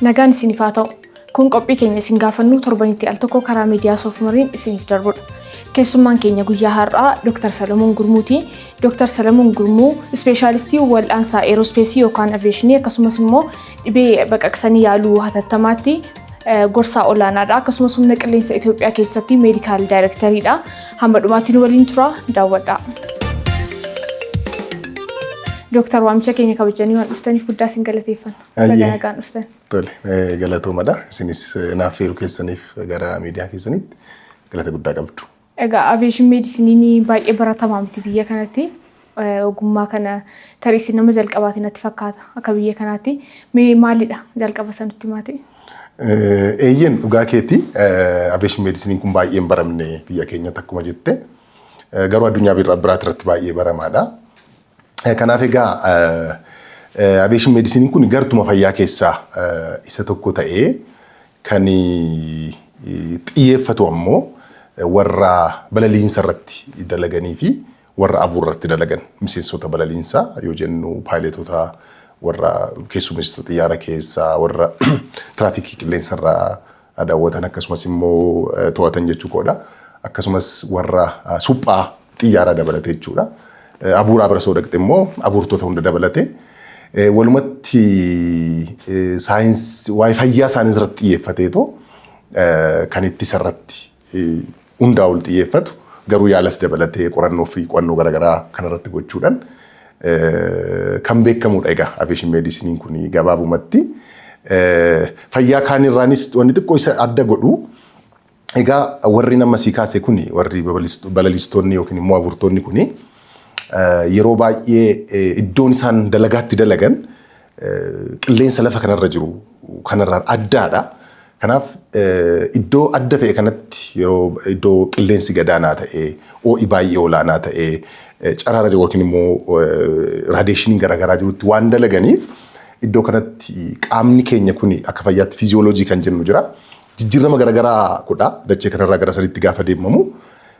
Nagaan isiniif haa ta'u. Kun qophii keenya isin gaafannu torbanitti al tokko karaa miidiyaa Soofumariin isiniif darbudha. Keessummaan keenya guyyaa har'aa Dr. Salamoon Gurmuuti. Dr. Salamoon Gurmuu ispeeshaalistii wal'aansaa aerospace yookaan aviation akkasumas immoo dhibee baqaqsanii yaaluu hatattamaatti gorsaa olaanaadha. Akkasumas humna qilleensa Itoophiyaa keessatti medical directoriidha. Hamma dhumaatti nu waliin tura, daawwadhaa. Dooktar, waamicha keenya kabajanii waan dhuftaniif guddaa isin galateeffanna. Baga nagaan dhuftan. Tole, galatoomadha. Isinis naaf feeruu keessaniif gara miidiyaa keessanitti galata guddaa qabdu. Egaa, aviation medicineiin baay'ee baratamaa miti biyya kanatti. Ogummaa kana tarii isin nama jalqabaati natti fakkaata akka biyya kanaatti. Mee maalidha jalqaba sanutti maati? Eeyyeen, dhugaa keeti. Aviation medicineiin kun baay'ee hin baramne biyya keenyatti akkuma jette. Garuu addunyaa biraati irratti baay'ee baramaadha. Kanaaf egaa, aviation medicineiin kun gartuma fayyaa keessaa isa tokko ta'ee kan xiyyeeffatu ammoo warra balaliinsa irratti dalaganii fi warra abuur irratti dalagan, miseensota balaliinsaa yoo jennu paayiletoota, warra keessummeessitoota xiyyaara keessaa, warra tiraafikii qilleensa irraa daawwatan akkasumas immoo to'atan jechuu koodha. Akkasumas warra suphaa xiyyaaraa dabalate jechuudha. Abuuraa bira soo dhaqxe immoo abuurtota hunda dabalate. Walumatti saayinsii waa'ee fayyaa isaanii irratti xiyyeeffateetoo kan ittisa irratti hundaa ol xiyyeeffatu, garuu yaalas dabalatee qorannoo fi qo'annoo garaagaraa kanarratti gochuudhaan kan beekamudha. Egaa, aviation medicineiin kun gabaabumatti fayyaa kaanirraanis wanni xiqqoo isa adda godhu, egaa, warri nama sii kaase kuni, warri balalistoonni yookiin immoo abuurtonni kuni, yeroo baay'ee iddoon isaan dalagaatti dalagan qilleensa lafa kanarra jiru kanarraan addaadha. Kanaaf iddoo adda ta'e kanatti, yeroo iddoo qilleensi gadaanaa ta'e, ho'i baay'ee olaanaa ta'e, carara yookiin immoo radiationiin garaagaraa jirutti waan dalaganiif, iddoo kanatti qaamni keenya kun akka fayyaatti physiology kan jennu jira. Jijjiirama garaagaraa godha dachee kanarraa gara sadiitti gaafa deemamu.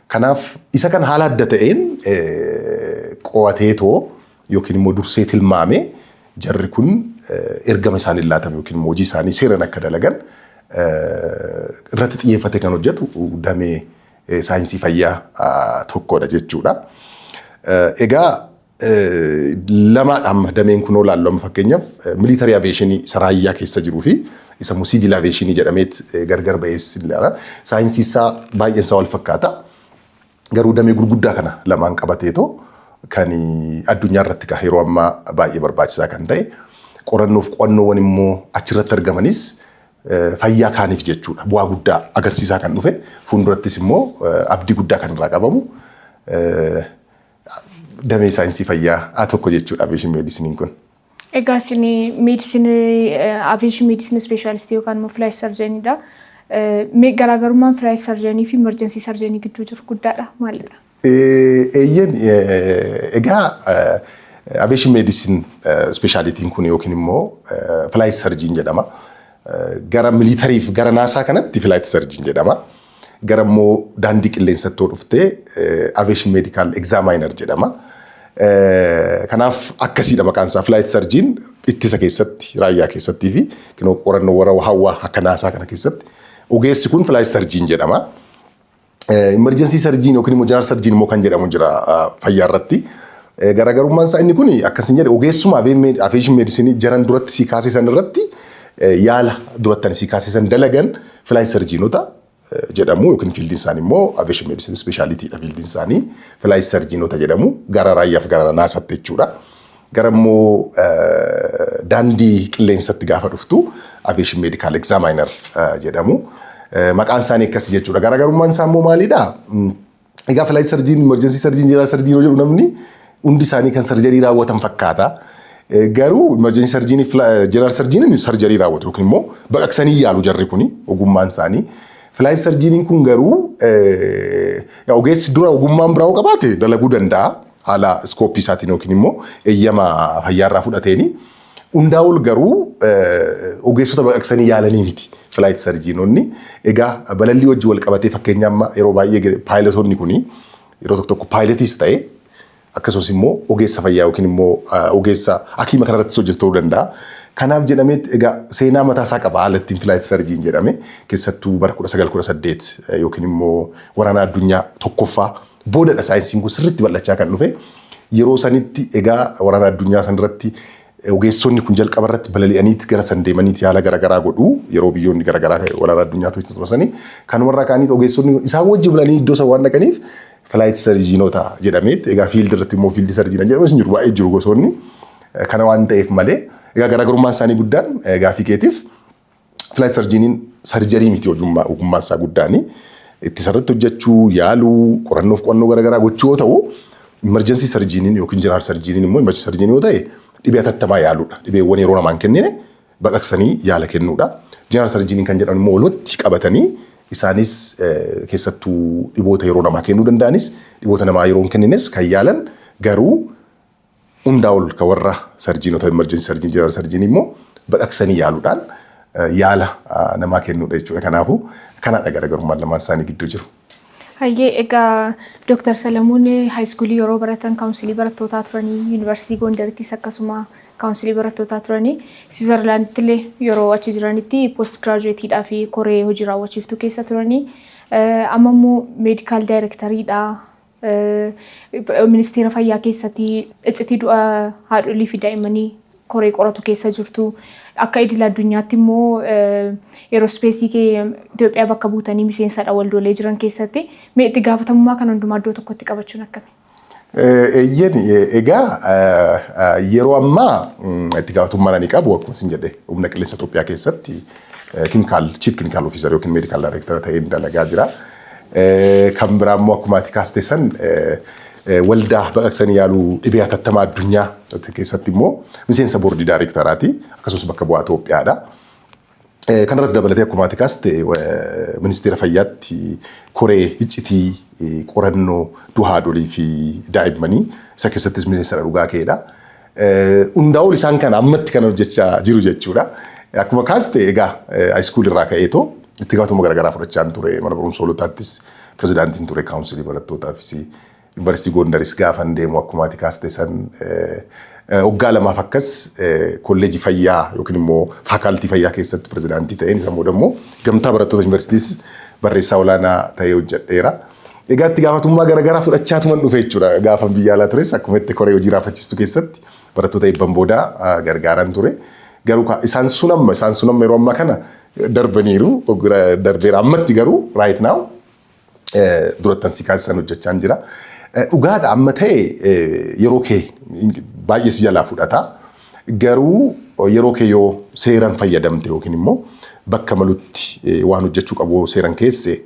Kanaaf isa kan haala adda ta'een qo'ateetoo yookiin immoo dursee tilmaamee jarri kun ergama isaanii laatame yookiin immoo hojii isaanii seeraan akka dalagan irratti xiyyeeffate kan hojjetu damee saayinsii fayyaa tokkodha jechuudha. Egaa, lamaadha amma dameen kun ilaallu. Amma fakkeenyaaf military aviation isa raayyaa keessa jiruu fi isa immoo civil aviation jedhameet gargar ba'ees ilaala. Saayinsii isaa baay'een isaa wal fakkaata. Garuu damee gurguddaa kana lamaan qabateetoo kan addunyaa irratti yeroo ammaa baay'ee barbaachisaa kan ta'e, qorannoof qo'annoowwan immoo achirratti argamanis fayyaa kaaniif jechuudha. Bu'aa guddaa agarsiisaa kan dhufe, fuuldurattis immoo abdii guddaa kan irraa qabamu damee saayinsii fayyaa tokko jechuudha aviation medicineiin kun. Egaa, isin medicine aviation medicine specialist yookaan immoo flight surgeoniidha. Garaagarummaan flight surgeon fi emergency surgeon gidduu jiru guddaadha, maalidha? Eeyyeen, egaa, aviation medicine specialityn kun yookiin immoo flight surgeon jedhama. Gara militaryf gara NASA kanatti flight surgeon jedhama. Gara immoo daandii qilleensatti dhuftee aviation medical examiner jedhama. Kanaaf akkasiidha maqaan isaa. Flight surgeon ittisa keessatti, raayyaa keessattii fi qorannoo warra hawaa akka NASA kana keessatti ogeessi kun flight surgeon jedhama. Emergency surgeon yookiin immoo general surgeon immoo kan jedhamu jira fayyaa irratti. Garaagarummaan isaa inni kun akkasin jedhe, ogeessuma aviation medicine jaran duratti sii kaasisan irratti, yaala duratti sii kaasisan dalagan flight surgeonota jedhamu, yookiin fieldiin isaanii immoo aviation medicine specialitydha, fieldiin isaanii flight surgeonota jedhamu gara raayyaaf gara NASAtti jechuudha. Gara immoo daandii qilleensatti gaafa dhuftu aviation medical examiner jedhamu. Maqaan isaanii akkasii jechuudha. Garaagarummaan isaa immoo maalidha? Egaa, flight surgeon, emergency surgeon, general surgeon yoo jedhu namni hundi isaanii kan surgery raawwatan fakkaata. Garuu emergency surgeon, general surgeoniin surgery raawwatu yookiin immoo baqaqsanii yaalu jarri kuni ogummaan isaanii. Flight surgeoniin kun garuu ogeessi dura ogummaan biraa qabaate dalaguu danda'a. Haala scope isaatiin yookiin immoo eeyyama fayyaarraa fudhateeni. Hundaa ol garuu ogeessota baqaqsanii yaalanii miti flight surgeononni. Egaa, balallii wajjin wal qabatee fakkeenya amma yeroo baay'ee paayilotonni kuni yeroo tokko tokko paayilotiis ta'e akkasumas immoo ogeessa fayyaa yookiin immoo ogeessa hakiima kanarrattis hojjetu ta'uu danda'a. Kanaaf jedhamee egaa seenaa mataa isaa qaba haala ittiin flight surgeon jedhame. Keessattuu bara 1918 yookiin immoo waraana addunyaa tokkoffaa boodadha saayinsiin kun sirriitti bal'achaa kan dhufe. Yeroo sanitti egaa waraana addunyaa sanarratti ogeessonni kun jalqaba irratti balali'aniiti gara san deemaniiti yaala garaagaraa godhu. Yeroo biyyoonni garaagaraa waraana addunyaa turasanii kan warra kaaniit ogeessonni isaan wajjin bulanii iddoo san waan dhaqaniif flight surgeonota jedhameet. Egaa field irratti immoo field surgeon jedhamu hin jiru, baay'ee jiru gosoonni kana waan ta'eef malee. Egaa garaagarummaan isaanii guddaan, gaafii keetiif, flight surgeoniin surgery miti. Ogummaan isaa guddaani itti sarratti hojjechuu, yaaluu, qorannoof qo'annoo garaagaraa gochuu yoo ta'u, emergency surgeoniin yookiin general surgeoniin immoo emergency surgeonii yoo ta'e dhibee hatattamaa yaaluudha. Dhibeewwan yeroo namaan kennine baqaqsanii yaala kennuudha. General surgeoniin kan jedhamu immoo walumatti qabatanii isaanis keessattuu dhiboota yeroo namaa kennuu danda'anis, dhiboota namaa yeroo hin kennines kan yaalan, garuu hundaa ol kan warra surgeonota emergency surgeon, general surgeonii immoo baqaqsanii yaaluudhaan yaala namaa kennuudha jechuudha. Kanaafuu kanaadha garaagarummaan lamaan isaanii gidduu jiru. Hayyee, egaa Dooktar Salamuun high schoolii yeroo baratan councilii barattootaa turanii, Yuunivarsiitii Gondarittis akkasuma councilii barattootaa turanii, Siwiizerlaanditti illee yeroo achi jiranitti post graduateiidhaa fi koree hojii raawwachiiftuu keessa turanii, amma immoo medical directoriidha. Ministeera fayyaa keessatti iccitii du'a haadholii fi daa'immanii koree qoratu keessa jirtu. Akka idil addunyaatti immoo aerospaceii Itoophiyaa bakka buutanii miseensadha waldoolee jiran keessatti. Mee itti gaafatamummaa kana hundumaa iddoo tokkotti qabachuun akkami? Eeyyeen, egaa yeroo ammaa itti gaafatamummaan ani qabu, akkuma isin jedhe, humna qilleensa Itoophiyaa keessatti clinical chief clinical officer yookiin medical director ta'een dalagaa jira. Kan biraa immoo akkuma ati kaaste san waldaa baqaqsanii yaaluu dhibee hatattamaa addunyaa keessatti immoo miseensa boordii directoraati, akkasumas bakka bu'aa Itoophiyaadha. Kanarras dabalatee akkuma ati kaaste ministeera fayyaatti koree iccitii qorannoo du'a haadholii fi daa'immanii isa keessattis miseensa dhugaa keedha. Hundaa ol isaan kana ammatti kan hojjechaa jiru jechuudha. Akkuma kaaste egaa high school irraa ka'eetoo itti gaafatama garaagaraa fudhachaa ture. Mana barumsa Hoolotaattis pirezidaantiin ture, councilii barattootaafis, Yuunivarsiitii Gondaris gaafan deemu akkuma ati kaaste san waggaa 2f akkas kolleejii fayyaa yookiin immoo faculty fayyaa keessatti pirezidaantii ta'een, isa booda immoo gamtaa barattoota yuunivarsiitiis barreessaa olaanaa ta'ee hojjedheera. Egaa itti gaafatamummaa garaagaraa fudhachaatuman dhufe jechuudha. Gaafan biyya alaa tures akkuma itti koree hojii raawwachiistu keessatti barattoota eebban booda gargaaran ture. Garuu isaan sun amma yeroo ammaa kana darbaniiru, darbeera. Ammatti garuu right now durattan si kaasisan hojjechaa jira. Dhugaadha, amma ta'e yeroo kee baay'ee si jalaa fudhata. Garuu yeroo kee yoo seeraan fayyadamte yookiin immoo bakka malutti waan hojjechuu qabu seeraan keesse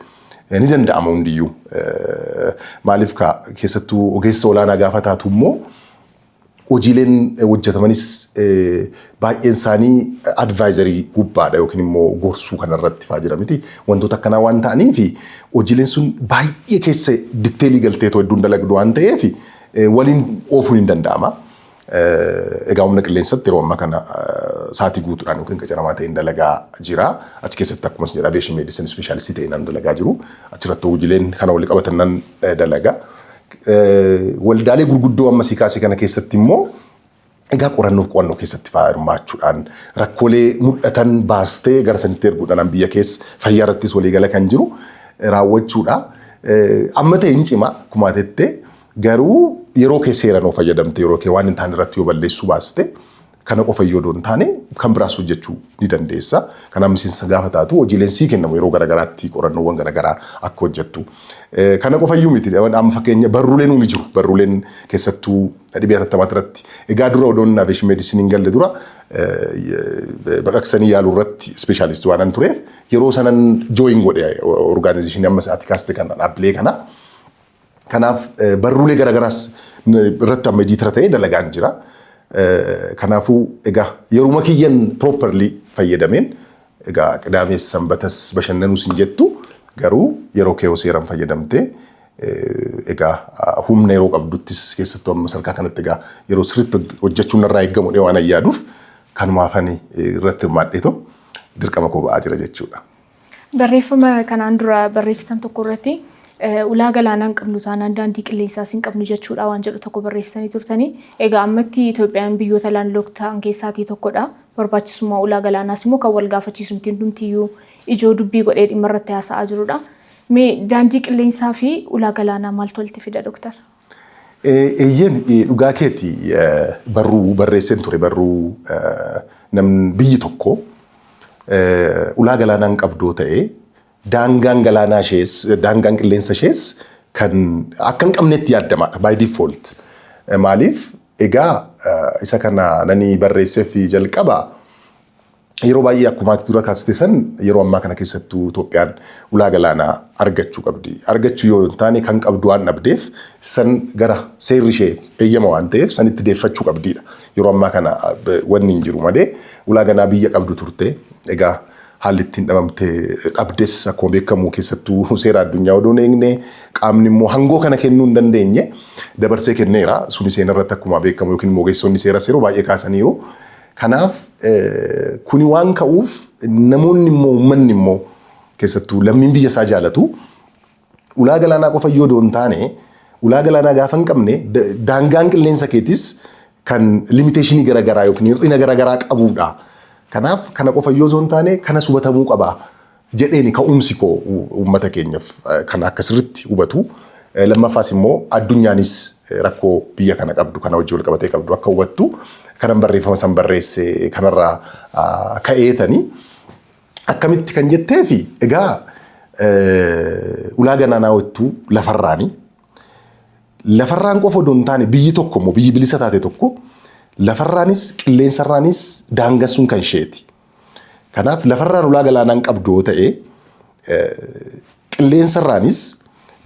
ni danda'ama hundiyyuu. Maaliif kaa, keessattuu ogeessa olaanaa gaafa taatu immoo hojiileen hojjetamanis baay'een isaanii advisory gubbaadha yookiin immoo gorsuu kanarratti fa'aa jira miti. Wantoota akkanaa waan ta'aniif hojiileen sun baay'ee keessa detailii galteetoo hedduun dalagdu waan ta'eef waliin oofuun hin danda'ama. Egaa humna qilleensatti yeroo ammaa kana sa'aatii guutuudhaan yookiin qacaramaa ta'een dalagaa jira. Achi keessatti akkuma jedha aviation medicine specialistii ta'een nan dalagaa jiru. Achirratti hojiileen kana wal qabatan nan dalaga. Waldaalee gurguddoo amma sii kaasee kana keessatti immoo egaa qorannoof qo'annoo keessatti fa'aa hirmaachuudhaan rakkoolee mul'atan baastee gara sanitti erguudhaan biyya keessa fayyaa irrattis waliigala kan jiru raawwachuudha. Amma ta'e hin cima akkuma tettee, garuu yeroo kee seeraan yoo fayyadamte, yeroo kee waan hin taane irratti yoo balleessuu baaste, kana qofa yoo hin taane kan biraas hojjechuu ni dandeessa. Kanaaf miseensa gaafa taatu hojiileen sii kennamu yeroo garagaraatti qorannoowwan garagaraa akka hojjettu. Kana qofa iyyuu miti. Amma fakkeenya barruuleen ni jiru. Barruuleen keessattuu dhibee hatattamaa irratti. Egaa dura odoon aviation medicine hin galle dura baqaqsanii yaaluu irratti specialistii waan tureef yeroo sanan join godhe organizationii amma ati kaaste kana, dhaabbilee kana. Kanaaf barruulee garagaraas irratti amma editor ta'ee dalagaan jira. Kanaafuu egaa yeruma kiyyan properly fayyadameen, egaa qidaamees sanbatas bashannanuus hin jettu, garuu yeroo kee seeraan fayyadamtee egaa humna yeroo qabduttis, keessattuu amma sadarkaa kanatti egaa yeroo sirriitti hojjechuun narraa eeggamu waan ayyaaduuf kanumaafani irratti hirmaadheetoo dirqama koo ba'aa jira jechuudha. Barreeffama kanaan dura barreessitan tokko irratti ulaa galaanaa hin qabnu taanaan daandii qilleensaas hin qabnu jechuudha waan jedhu tokko barreessitanii turtanii. Egaa ammatti Itoophiyaan biyyoota landlocked ta'an keessaatii tokkodha. Barbaachisummaa ulaa galaanaas immoo kan wal gaafachiisu miti, hundumtiyyuu ijoo dubbii godhee dhimma irratti haasa'aa jirudha. Mee daandii qilleensaa fi ulaa galaanaa maaltu walitti fida, Dooktar? Eeyyeen, dhugaa keeti. Barruu barreesseen ture, barruu namni biyyi tokko ulaa galaanaan qabdoo ta'e daangaan galaanaa ishees daangaan qilleensa ishees kan akka hin qabnetti yaaddamaadha by default. Maaliif egaa isa kana nani barreesseef jalqaba, yeroo baay'ee akkuma ati dura kaaste san, yeroo ammaa kana keessattuu Itoophiyaan ulaa galaanaa argachuu qabdi. Argachuu yoo hin taane kan qabdu waan dhabdeef san gara seerri ishee eeyyama waan ta'eef sanitti deeffachuu qabdidha. Yeroo ammaa kana wanni hin jiru malee ulaa galaanaa biyya qabdu turte. Egaa haalli ittiin dhabamte dhabdes akkuma beekamu keessattuu seera addunyaa odoo hin eegne qaamni immoo hangoo kana kennuu hin dandeenye dabarsee kenneera. Suni seena irratti akkuma beekamu yookiin immoo ogeessonni seeras yeroo baay'ee kaasaniiru. Kanaaf kuni waan ka'uuf namoonni immoo uummanni immoo keessattuu lammiin biyya isaa jaalatu ulaa galaanaa qofa yoo hin taane, ulaa galaanaa gaafa hin qabne daangaan qilleensa keetis kan limitation garaagaraa yookiin hir'ina garaagaraa qabudha. Kanaaf kana qofa yoo hin taane kanas hubatamuu qaba jedheeni ka'umsi koo uummata keenyaaf kan akka sirriitti hubatu. Lammaffaas immoo addunyaanis rakkoo biyya kana qabdu kana wajjin wal qabatee qabdu akka hubattu kanan barreeffama san barreesse kanarraa ka'eetanii. Akkamitti kan jettee fi egaa ulaa galaanaa wattuu lafarraani. Lafarraan qofa odoo hin taane biyyi tokko immoo biyyi bilisa taate tokko lafarraanis qilleensarraanis daangassuun kan isheeti. Kanaaf lafarraan ulaa galaanaan qabdu yoo ta'e qilleensarraanis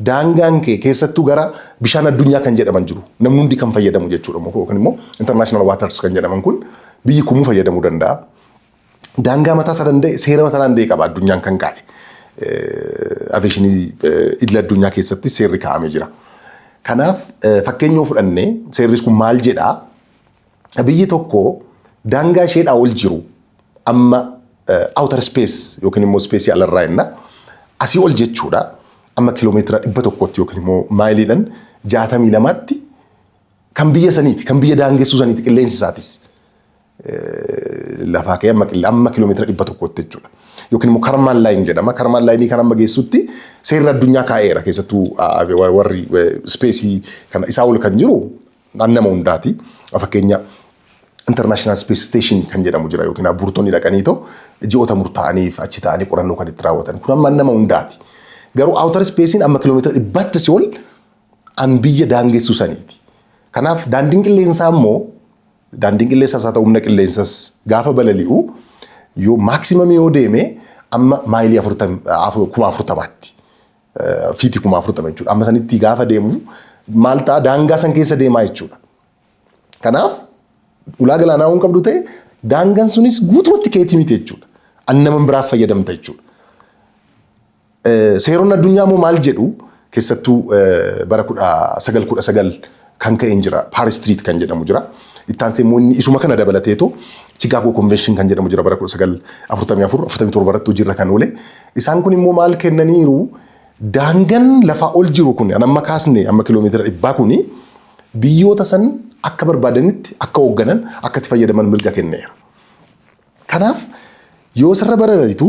daangaan kee keessattuu gara bishaan addunyaa kan jedhaman jiru. Namni hundi kan fayyadamu jechuudha yookiin immoo international waters kan jedhaman kun biyyi kumuu fayyadamuu danda'a. Daangaa mataa isaa danda'e, seera mataa danda'e qaba addunyaan kan kaa'e. Aviation idil addunyaa keessatti seerri kaa'amee jira. Kanaaf fakkeenya yoo fudhanne seerri kun maal jedhaa? Biyyi tokko daangaa isheedhaa ol jiru amma outer space yookiin immoo space alarraa jenna, asii ol jechuudha, amma kiiloomeetira 100tti yookiin immoo maayiliidhaan 62tti kan biyya saniiti, kan biyya daangessuu saniiti qilleensi isaatis. Lafaa ka'ee amma kiiloomeetira 100tti jechuudha. Yookiin immoo Kármán line jedhama. Kármán line kan amma geessutti seerri addunyaa kaa'eera, keessattuu warri space kana isaa ol kan jiru nama hundaati. Fakkeenya International Space Station kan jedhamu jira yookiin abuurtonni dhaqanii too ji'oota murtaa'aniif achi ta'anii qorannoo kan itti raawwatan. Kun amma nama hundaati. Garuu outer spacein amma kiiloomeetira 100tti si ol an biyya daangessuu saniiti. Kanaaf daandiin qilleensaa immoo, daandiin qilleensaas haa ta'u humna qilleensas gaafa balali'u yoo maximum yoo deeme amma maayilii 40,000tti. Fiitii 40,000 jechuudha. Amma sanitti gaafa deemu maal ta'a? Daangaa san keessa deemaa jechuudha. Kanaaf ulaa galaanaa waan qabdu ta'e daangaan sunis guutumatti keetii miti jechuudha. An nama biraaf fayyadamta jechuudha. Seeronni addunyaa immoo maal jedhu? Keessattuu bara 1919 kan ka'een jira. Paris Treaty kan jedhamu jira. Ittaansee immoo inni isuma kana dabalateetu Chicago Convention kan jedhamu jira, bara 1944 47 irratti hojiirra kan oole. Isaan kun immoo maal kennaniiru? Daangaan lafaa ol jiru kun an amma kaasne amma kiiloomeetira 100 kuni biyyoota san akka barbaadanitti akka hoogganan, akka itti fayyadaman mirga kenneera. Kanaaf yoo sirra barariitu,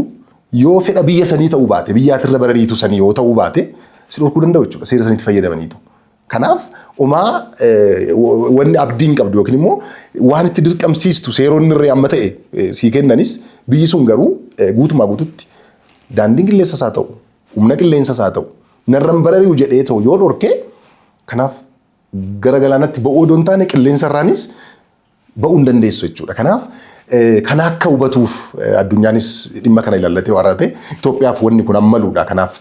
yoo fedha biyya sanii ta'uu baate, biyyaatirra barariitu sanii yoo ta'uu baate, si dhorkuu danda'u jechuudha seera saniitti fayyadamaniitu. Kanaaf umaa wanni abdii hin qabdu yookiin immoo waan itti dirqamsiistu seeronni irree amma ta'e sii kennanis biyyi sun garuu guutumaa guututti daandiin qilleensas haa ta'u humna qilleensas haa ta'u narran barari'u jedhee ta'u yoo dhorke, kanaaf gara galaanatti ba'uu odoo hin taane qilleensarraanis ba'uu hin dandeessu jechuudha. Kanaaf kana akka hubatuuf addunyaanis dhimma kana ilaallatee warate Itoophiyaaf wanni kun ammaluudha. Kanaaf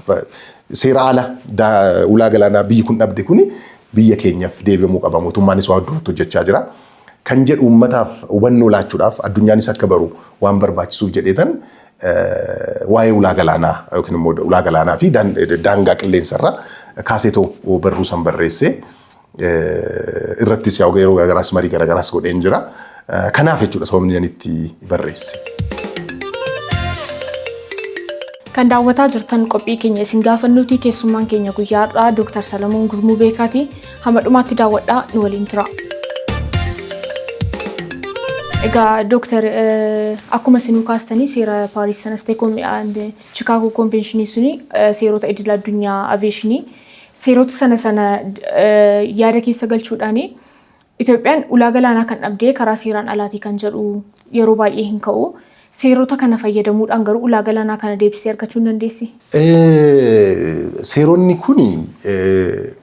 seera ala ulaa galaanaa biyyi kun dhabde kuni biyya keenyaaf deebi'amuu qaba. Mootummaanis waan duratti hojjechaa jira. Kan jedhu uummataaf hubannoo laachuudhaaf addunyaanis akka baru waan barbaachisuuf jedheetan waa'ee ulaa galaanaa yookiin immoo ulaa galaanaa fi daangaa qilleensarraa kaaseetoo barruu san barreessee irrattis yeroo garaagaraas marii garaagaraas godheen jira. Kanaaf jechuudha sababni ani itti barreesse. Kan daawwataa jirtan qophii keenya isin gaafannuuti. Keessummaan keenya guyyaa har'aa Dooktar Salamoon Gurmuu Beekaati. Hamma dhumaatti daawwadhaa, nu waliin tura. Egaa Dooktar, akkuma isinuu kaastanii, seera Paaris sanas ta'e Chicago Conventionii suni seerota idil addunyaa aviationii, seerota sana sana yaada keessa galchuudhaani Itoophiyaan ulaa galaanaa kan dhabdee karaa seeraan alaatii kan jedhu yeroo baay'ee hin ka'u. Seerota kana fayyadamuudhaan garuu ulaa galaanaa kana deebistee argachuu hin dandeessi? Seeronni kuni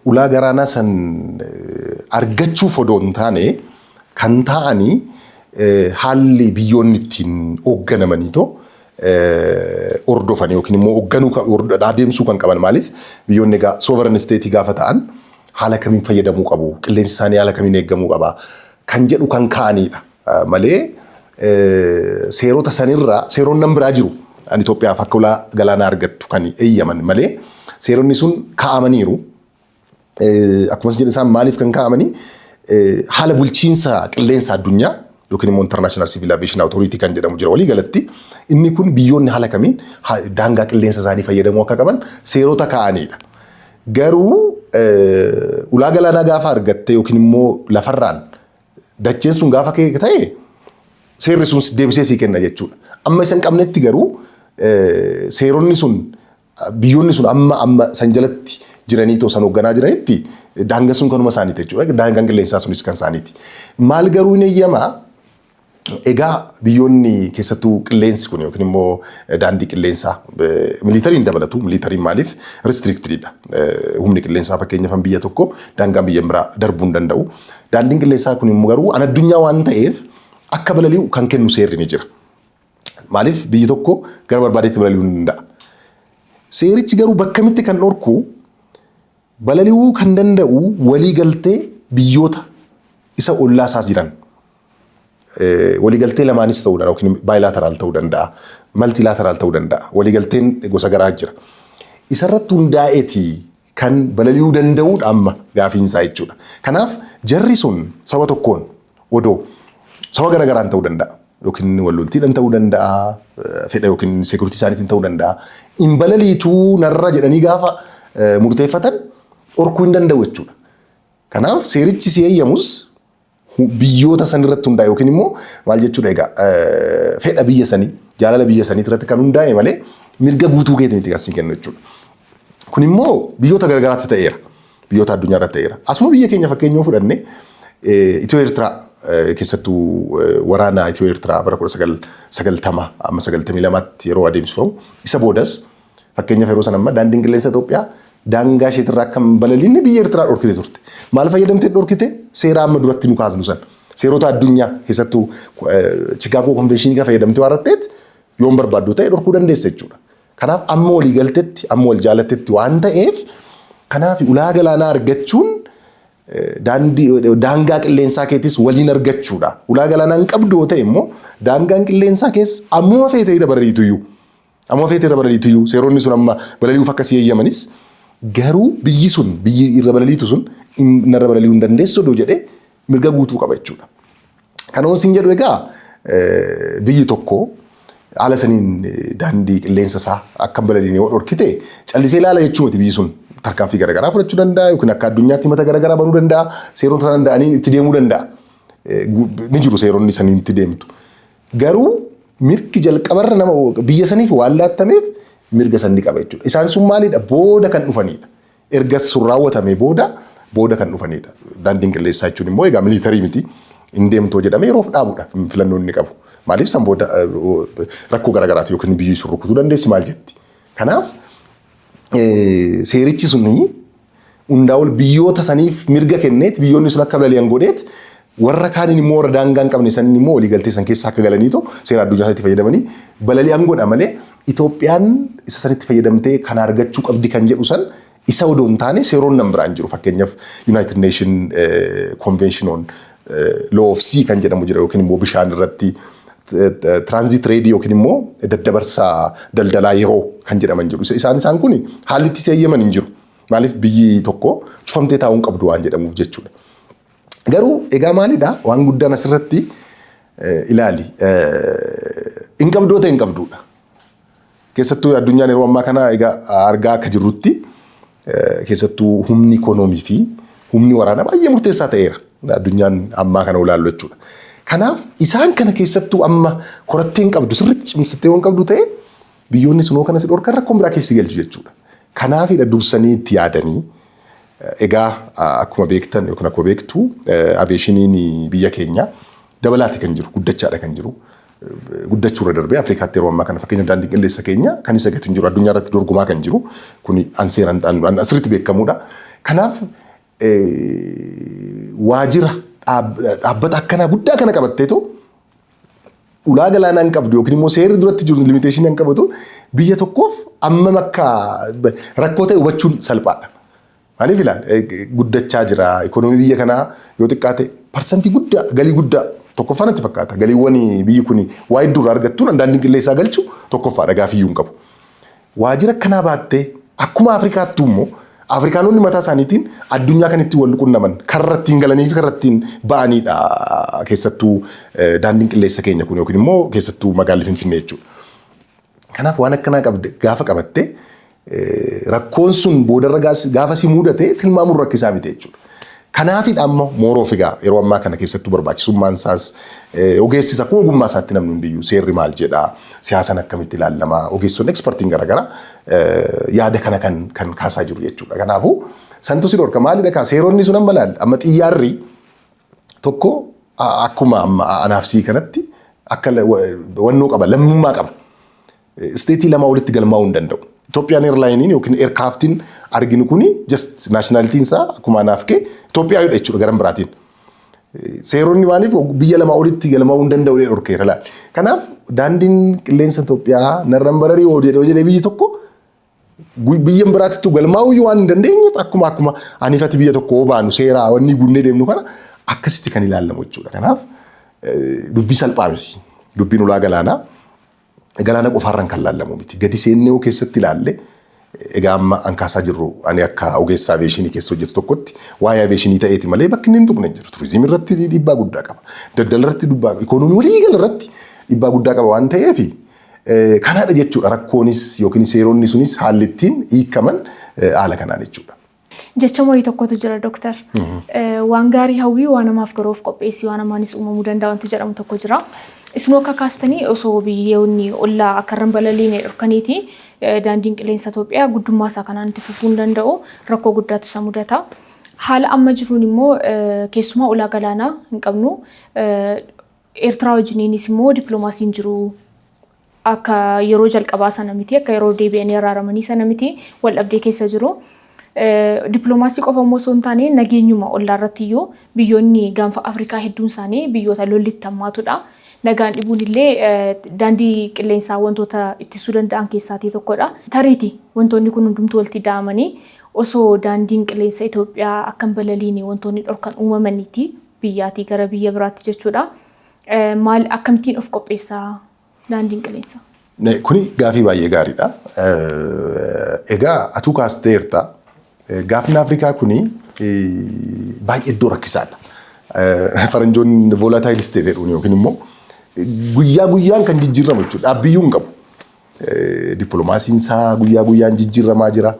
ulaa galaanaa san argachuuf odoo hin taane, kan ta'anii haalli biyyoonni ittiin hoogganamaniitoo hordofan yookiin immoo hoogganuu adeemsuu kan qaban. Maaliif, biyyoonni egaa sovereign state gaafa ta'an haala kamiin fayyadamuu qabu, qilleensi isaanii haala kamiin eeggamuu qaba kan jedhu kan ka'anidha malee, seerota sanirraa seeronni nan biraa jiru an Itoophiyaaf akka ulaa galaanaa argattu kan eeyyaman malee, seeronni sun kaa'amaniiru. Akkuma jedhe, isaan maaliif kan kaa'amanii, haala bulchiinsa qilleensa addunyaa yookiin immoo International Civil Aviation Authority kan jedhamu jira. Walii galatti inni kun biyyoonni haala kamiin daangaa qilleensa isaanii fayyadamuu akka qaban seerota kaa'anidha. Garuu ulaa galaanaa gaafa argatte yookiin immoo lafarraan dacheen sun gaafa kee ta'e, seerri sun deebisee sii kenna jechuudha. Amma isa hin qabnetti garuu seeronni sun, biyyoonni sun amma amma san jalatti jiranii too san hoogganaa jiranitti, daangaan sun kanuma isaaniiti jechuudha. Daangaan qilleensaa sunis kan isaaniiti. Maal garuu hin eeyyamaa? Egaa biyyoonni, keessattuu qilleensi kun yookiin immoo daandii qilleensaa militaryn dabalatu. Militaryn maaliif restrictedidha. Humni qilleensaa fakkeenyaaf biyya tokko daangaan biyya biraa darbuu hin danda'u. Daandiin qilleensaa kun immoo garuu an addunyaa waan ta'eef akka balali'u kan kennu seerri ni jira. Maaliif, biyyi tokko gara barbaadetti balali'uu ni danda'a. Seerichi garuu bakkamitti kan dhorku, balali'uu kan danda'u walii galtee biyyoota isa ollaa isaas jiran. Waliigaltee lamaanis ta'uu danda'a yookiin bilateral ta'uu danda'a, multilateral ta'uu danda'a. Waliigalteen gosa garaa jira. Isarratti hundaa'eeti kan balali'uu danda'uudha amma gaafiinsaa jechuudha. Kanaaf jarri sun saba tokkoon odoo saba gara garaan ta'uu danda'a. Yookiin wal loltiidhaan ta'uu danda'a, fedha yookiin security isaaniitiin ta'uu danda'a. Hin balaliituu narra jedhanii gaafa murteeffatan dhorkuu hin danda'u jechuudha. Kanaaf seerichi si eeyyamus biyyoota san irratti hundaa'e yookiin immoo maal jechuudha, egaa fedha biyya sanii, jaalala biyya sanii irratti kan hundaa'e malee mirga guutuu keeti miti kan siin kennu jechuudha. Kun immoo biyyoota garagaraatti ta'eera. Biyyoota addunyaa irratti ta'eera. Asuma biyya keenya fakkeenya yoo fudhanne, Itiyoo Eertiraa, keessattuu waraana Itiyoo Eertiraa bara 1990 amma 92tti yeroo adeemsifamu, isa boodas, fakkeenyaaf yeroo sana amma daandiin qilleensa Itoophiyaa daangaa isheetirraa akka hin balaliinne biyya Eertiraa dhorkite turte. Maal fayyadamtee dhorkite? Seera amma duratti nu kaasnu sana. Seerota addunyaa, keessattuu Chicago Conventionii kan fayyadamtee waan ratteet, yoon barbaaddu ta'e dhorkuu dandeessa jechuudha. Kanaaf amma walii galtetti, amma wal jaalattetti waan ta'eef, kanaaf ulaa galaanaa argachuun daandii daangaa qilleensaa keetis waliin argachuudha. Ulaa galaanaa hin qabdu yoo ta'e immoo daangaan qilleensaa keessa ammuma feetee irra balaliituyyuu. Ammuma feetee irra balaliituyyuu, seeronni sun amma balali'uuf akkasii eeyyamanis, garuu biyyi sun, biyyi irra balaliitu sun narra balali'uu hin dandeessu odoo jedhee mirga guutuu qaba jechuudha. Kanaaf siin jedhu, egaa biyyi tokko haala saniin daandii qilleensa isaa akka hin balaliine yoo dhorkite, callisee ilaala jechuu miti. Biyyi sun tarkaanfii garaagaraa fudhachuu danda'a yookiin akka addunyaatti mata garaagaraa banuu danda'a, seerota danda'aniin itti deemuu danda'a. Ni jiru seeronni saniin itti deemtu. Garuu mirgi jalqabarra nama biyya saniif waan laattameef mirga san ni qaba jechuudha. Isaan sun maalidha? Booda kan dhufanidha. Erga sun raawwatame booda kan dhufanidha. Daandiin qilleensaa jechuun immoo egaa military miti. Hin deemtoo jedhamee yeroof dhaabudha filannoon inni qabu. Maaliif, san booda rakkoo garaagaraati yookiin biyyi sun rukutuu dandeessi maal jetti. Kanaaf seerichi suni hundaa ol biyyoota saniif mirga kenneet, biyyoonni sun akka balali'an godheet, warra kaaniin immoo, warra daangaa hin qabne saniin immoo waliigaltee san keessa akka galaniitu seera addunyaa sanitti fayyadamanii balali'an godha malee, Itoophiyaan isa sanitti fayyadamtee kana argachuu qabdi kan jedhu san isa odoo hin taane, seeronni nan biraan jiru. Fakkeenyaaf United Nation Convention on Law of Sea kan jedhamu jira, yookiin immoo bishaan irratti transit trade yookiin immoo daddabarsa daldalaa yeroo kan jedhaman jiru. Isaan kun haalli itti seeyyaman hin jiru. Maaliif, biyyi tokko cufamtee taa'uu hin qabdu waan jedhamuuf jechuudha. Garuu egaa maalidha, waan guddaan asirratti ilaali. Hin qabdoo ta'e hin qabduudha. Keessattuu addunyaan yeroo ammaa kana egaa argaa akka jirrutti, keessattuu humni ikoonoomii fi humni waraanaa baay'ee murteessaa ta'eera. Addunyaan ammaa kana ilaallu jechuudha. Kanaaf isaan kana keessattuu amma horattee hin qabdu, sirriitti cimsitee waan qabdu ta'e, biyyoonni sunoo kana si dhorkan, rakkoon biraa keessi galchu jechuudha. Kanaafidha dursanii itti yaadanii. Egaa akkuma beektan yookiin akkuma beektu, aviationiin biyya keenya dabalaati kan jiru, guddachaadha kan jiru. Guddachuu irra darbee Afrikaatti yeroo ammaa kana fakkeenya daandii qilleensa keenya kan isa gatu hin jiru, addunyaa irratti dorgomaa kan jiru kuni an seeraan asirriitti beekamuudha. Kanaaf waajjira dhaabbata akkanaa guddaa kana qabatteetu ulaa galaanaa hin qabdu yookiin immoo seerri duratti jiru limitationii hin qabatu, biyya tokkoof ammam akka rakkoo ta'e hubachuun salphaadha. Maaliif ilaal, guddachaa jira. Ikoonoomii biyya kanaa yoo xiqqaate parsantii guddaa, galii guddaa tokkoffaa natti fakkaata. Galiiwwan biyyi kun waa hedduu irraa argattuun daandii qilleensaa galchu tokkoffaadha, gaafiyyuu hin qabu. Waajjira akkanaa baattee akkuma Afrikaattuu immoo Afrikaanonni mataa isaaniitiin addunyaa kan ittiin wal quunnaman, karra ittiin galanii fi karra ittiin ba'anidha. Keessattuu daandiin qilleensa keenya kun yookiin immoo keessattuu magaalli Finfinnee jechuudha. Kanaaf waan akkanaa qabde gaafa qabatte, rakkoon sun boodarra gaafa si mudate tilmaamuun rakkisaa miti jechuudha. Kanaafidha amma mooroof egaa yeroo ammaa kana keessattuu barbaachisummaan isaas, ogeessis akkuma ogummaa isaatti namni hundiyyuu seerri maal jedhaa, siyaasaan akkamitti ilaalamaa, ogeessonni expertiin garaagaraa yaada kana kan kaasaa jiru jechuudha. Kanaafuu santu si dhorka. Maalidha kaa seeronni sun amma laal, amma xiyyaarri tokko akkuma amma anaaf sii kanatti akka wannoo qaba, lammummaa qaba. Stateii lama walitti galmaa'uu hin danda'u. Ethiopian Airlineiin yookiin aircraftiin arginu kuni just nationalityiin isaa akkuma anaaf kee Itoophiyaadha jechuudha garan biraatiin. Seeronni maaliif biyya lama olitti galmaa'uu hin danda'u jedhee dhorkeera laal. Kanaaf daandiin qilleensa Itoophiyaa narran bararii oo jedhee jedhee biyyi tokko biyya biraatti galmaa'uu waan hin dandeenyeef, akkuma anifati biyya tokko hoo baanu seeraa wanni guunnee deemnu kana akkasitti kan ilaalamu jechuudha. Kanaaf dubbii salphaa miti. Dubbiin ulaa galaanaa galaana qofaarraan kan laallamu miti. Gadi seennee yoo keessatti ilaalle, egaa amma an kaasaa jirru ani akka ogeessa aviationii keessa hojjetu tokkotti waa'ee aviationii ta'eeti malee bakki inni hin tuqne hin jiru. Turizimii irratti dhiibbaa guddaa qaba. Daldala irratti dhiibbaa, ikoonoomii waliigala irratti dhiibbaa guddaa qaba waan ta'eef, kanaadha jechuudha rakkoonis yookiin seeronni sunis haalli ittiin hiikaman haala kanaan jechuudha. Jecha wayii tokkotu jira, dooktar. Waan gaarii hawwii, waan namaaf garuu of qopheessii, waan namaanis uumamuu danda'a wanti jedhamu tokko jira. Isinuu akka kaastanii osoo biyyoonni ollaa akka irra hin balaliine dhorkaniiti, daandiin qilleensa Itoophiyaa guddummaa isaa kanaan itti fufuu hin danda'u, rakkoo guddaatu isa mudata. Haala amma jiruun immoo keessumaa ulaa galaanaa hin qabnu. Eertiraa wajjiniinis immoo dippiloomaasiin jiru akka yeroo jalqabaa sana miti, akka yeroo deebi'anii araaramanii sana miti, wal dhabdee keessa jiru. Dippiloomaasii qofa immoo osoo hin taane, nageenyuma ollaa irratti iyyuu biyyoonni gaanfa Afrikaa hedduun isaanii biyyoota lolli itti hammaatudha. Nagaan dhibuun illee daandii qilleensaa wantoota ittisuu danda'an keessaatii tokkodha. Tariiti wantoonni kun hundumtuu walitti da'amanii osoo daandiin qilleensa Itoophiyaa akka hin balaliine wantoonni dhorkan uumamaniiti biyyaatii gara biyya biraatti jechuudha. Maal, akkamittiin of qopheessaa daandiin qilleensaa? Kuni gaafii baay'ee gaariidha. Egaa atuu kaasteerta. Gaafni Afrikaa kuni baay'ee iddoo rakkisaadha. Faranjoonni volatile state jedhuun yookiin immoo guyyaa guyyaan kan jijjiiramu jechuudha. Dhaabbiyyuu hin qabu. Dippiloomaasiin isaa guyyaa guyyaan jijjiiramaa jira.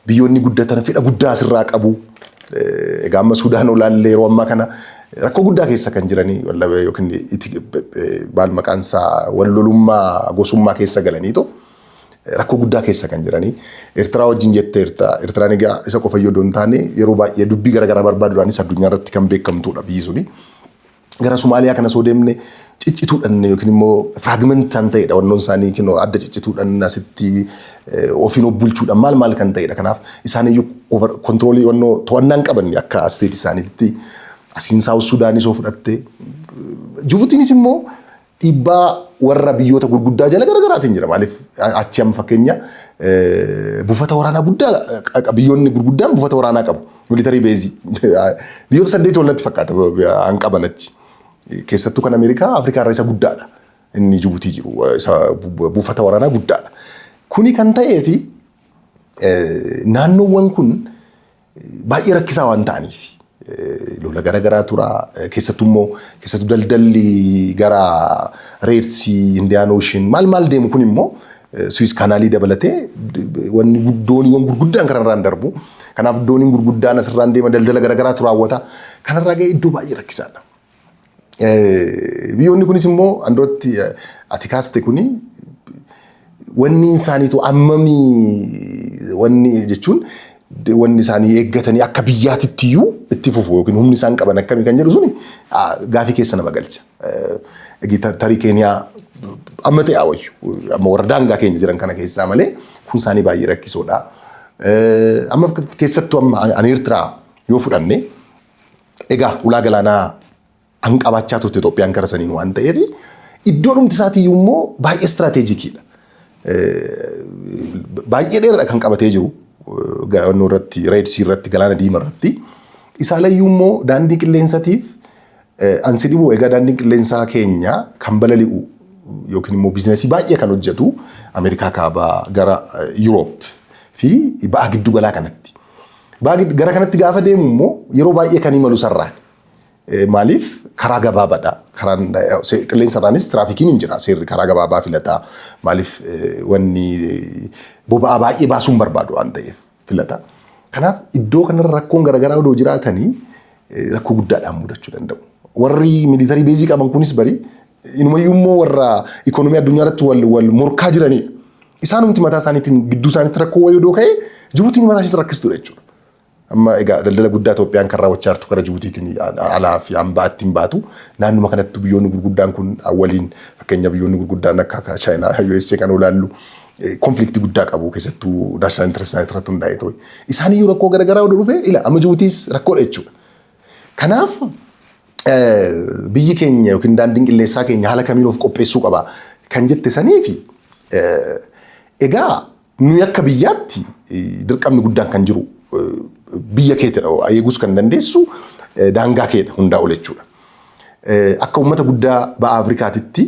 Biyyoonni guddatan fedha guddaa asirraa qabu. Egaa amma Sudaan olaallee yeroo ammaa kana rakkoo guddaa keessa kan jiranii yookiin maal maqaan isaa, wal lolummaa gosummaa keessa galaniitu rakkoo guddaa keessa kan jiranii. Eertiraa wajjin jetteerta. Eertiraan egaa isa qofa iyyuu hin taane, yeroo baay'ee dubbii garaagaraa barbaaduudhaanis addunyaa irratti kan beekamtudha biyyi suni. Gara Somaaliyaa kana osoo deemne, ciccituudhaan yookiin immoo fragmentaan ta'edha wannoon isaanii, kinoo adda ciccituudhaan asitti ofiin of bulchuudhaan maal maal kan ta'edha. Kanaaf isaan iyyuu over controlii wannoo to'annaan qaban akka state isaaniitti. Asiin South Sudaanis yoo fudhatte, Jibutiinis immoo dhiibbaa warra biyyoota gurguddaa jala garaagaraatiin jira. Maaliif achi amma fakkeenya buufata waraanaa guddaa, biyyoonni gurguddaan buufata waraanaa qabu. Military baseii. Biyyoota 8 ol natti fakkaata an qaban achi. Keessattuu kan Ameerikaa Afrikaa irra isa guddaadha. Inni Jibuutii jiru isa buufata waraanaa guddaadha. Kuni kan ta'ee fi naannoowwan kun baay'ee rakkisaa waan ta'aniif lola garaagaraa tura. Keessattuu immoo keessattuu daldalli gara Red Sea, Indian Ocean maal maal deemu kun immoo Suez Canalii dabalatee wanni dooniiwwan gurguddaan kanarraan darbu. Kanaaf dooniin gurguddaan asirraan deema, daldala garaagaraatu raawwata. Kanarraa ga'ee iddoo baay'ee rakkisaadha. Biyyoonni kunis immoo anduratti ati kaaste kuni wanni isaaniitu ammamii, wanni jechuun wanni isaanii eeggatanii akka biyyaatitti iyyuu itti fufu yookiin humni isaan qaban akkamii kan jedhu suni gaafii keessa nama galcha. Tarii Keeniyaa amma ta'e wayyu amma warra daangaa keenya jiran kana keessaa malee kun isaanii baay'ee rakkisoodha. Amma keessattuu amma ani Eertiraa yoo fudhanne, egaa ulaa galaanaa an qabaachaa turte Itoophiyaan gara saniin waan ta'eef, iddoo dhumti isaatiiyyuu immoo baay'ee strategiciidha. Baay'ee dheeraadha kan qabatee jiru irratti, Red Sea irratti, Galaana Diimaa irratti. Isaalayyuu immoo daandii qilleensatiif ansi dhibu. Egaa daandiin qilleensaa keenya kan balali'u yookiin immoo businessii baay'ee kan hojjetu Ameerikaa Kaabaa gara Yuroop fi ba'a giddu galaa kanatti. Gara kanatti gaafa deemu immoo yeroo baay'ee kan imalu sarraan. Maaliif? Karaa gabaabaadha. Karaan qilleensarraanis tiraafikiin hin jira. Seerri karaa gabaabaa filata. Maaliif? Wanni boba'aa baay'ee baasuun barbaadu waan ta'eef filata. Kanaaf iddoo kanarra rakkoon garaagaraa odoo jiraatanii rakkoo guddaadhaan mudachuu danda'u. Warri military baseii qaban kunis bari inumayyuu immoo warra ikoonomii addunyaa irratti wal morkaa jiranidha. Isaanumti mataa isaaniitiin gidduu isaaniitti rakkoo wayii odoo ka'ee, Jibuutiin mataa ishees rakkistudha jechuudha. Amma egaa daldala guddaa Itoophiyaan kan raawwachaa jirtu gara Jibuutiitiin alaa fi hambaa ittiin baatu, naannuma kanatti biyyoonni gurguddaan kun waliin, fakkeenya biyyoonni gurguddaan akka Chaayinaa, USA kan olaallu conflictii guddaa qabu, keessattuu national interest isaanii irratti hundaa'e ta'e. Isaan iyyuu rakkoo garaagaraa odoo dhufe ila amma Jibuutiis rakkoodha jechuudha. Kanaaf biyyi keenya yookiin daandiin qilleensaa keenya haala kamiin of qopheessuu qaba kan jette sanii fi, egaa nuyi akka biyyaatti dirqamni guddaan kan jiru biyya keetidha, eeguus kan dandeessu daangaa keedha hundaa ol jechuudha. Akka uummata guddaa ba'a Afrikaatitti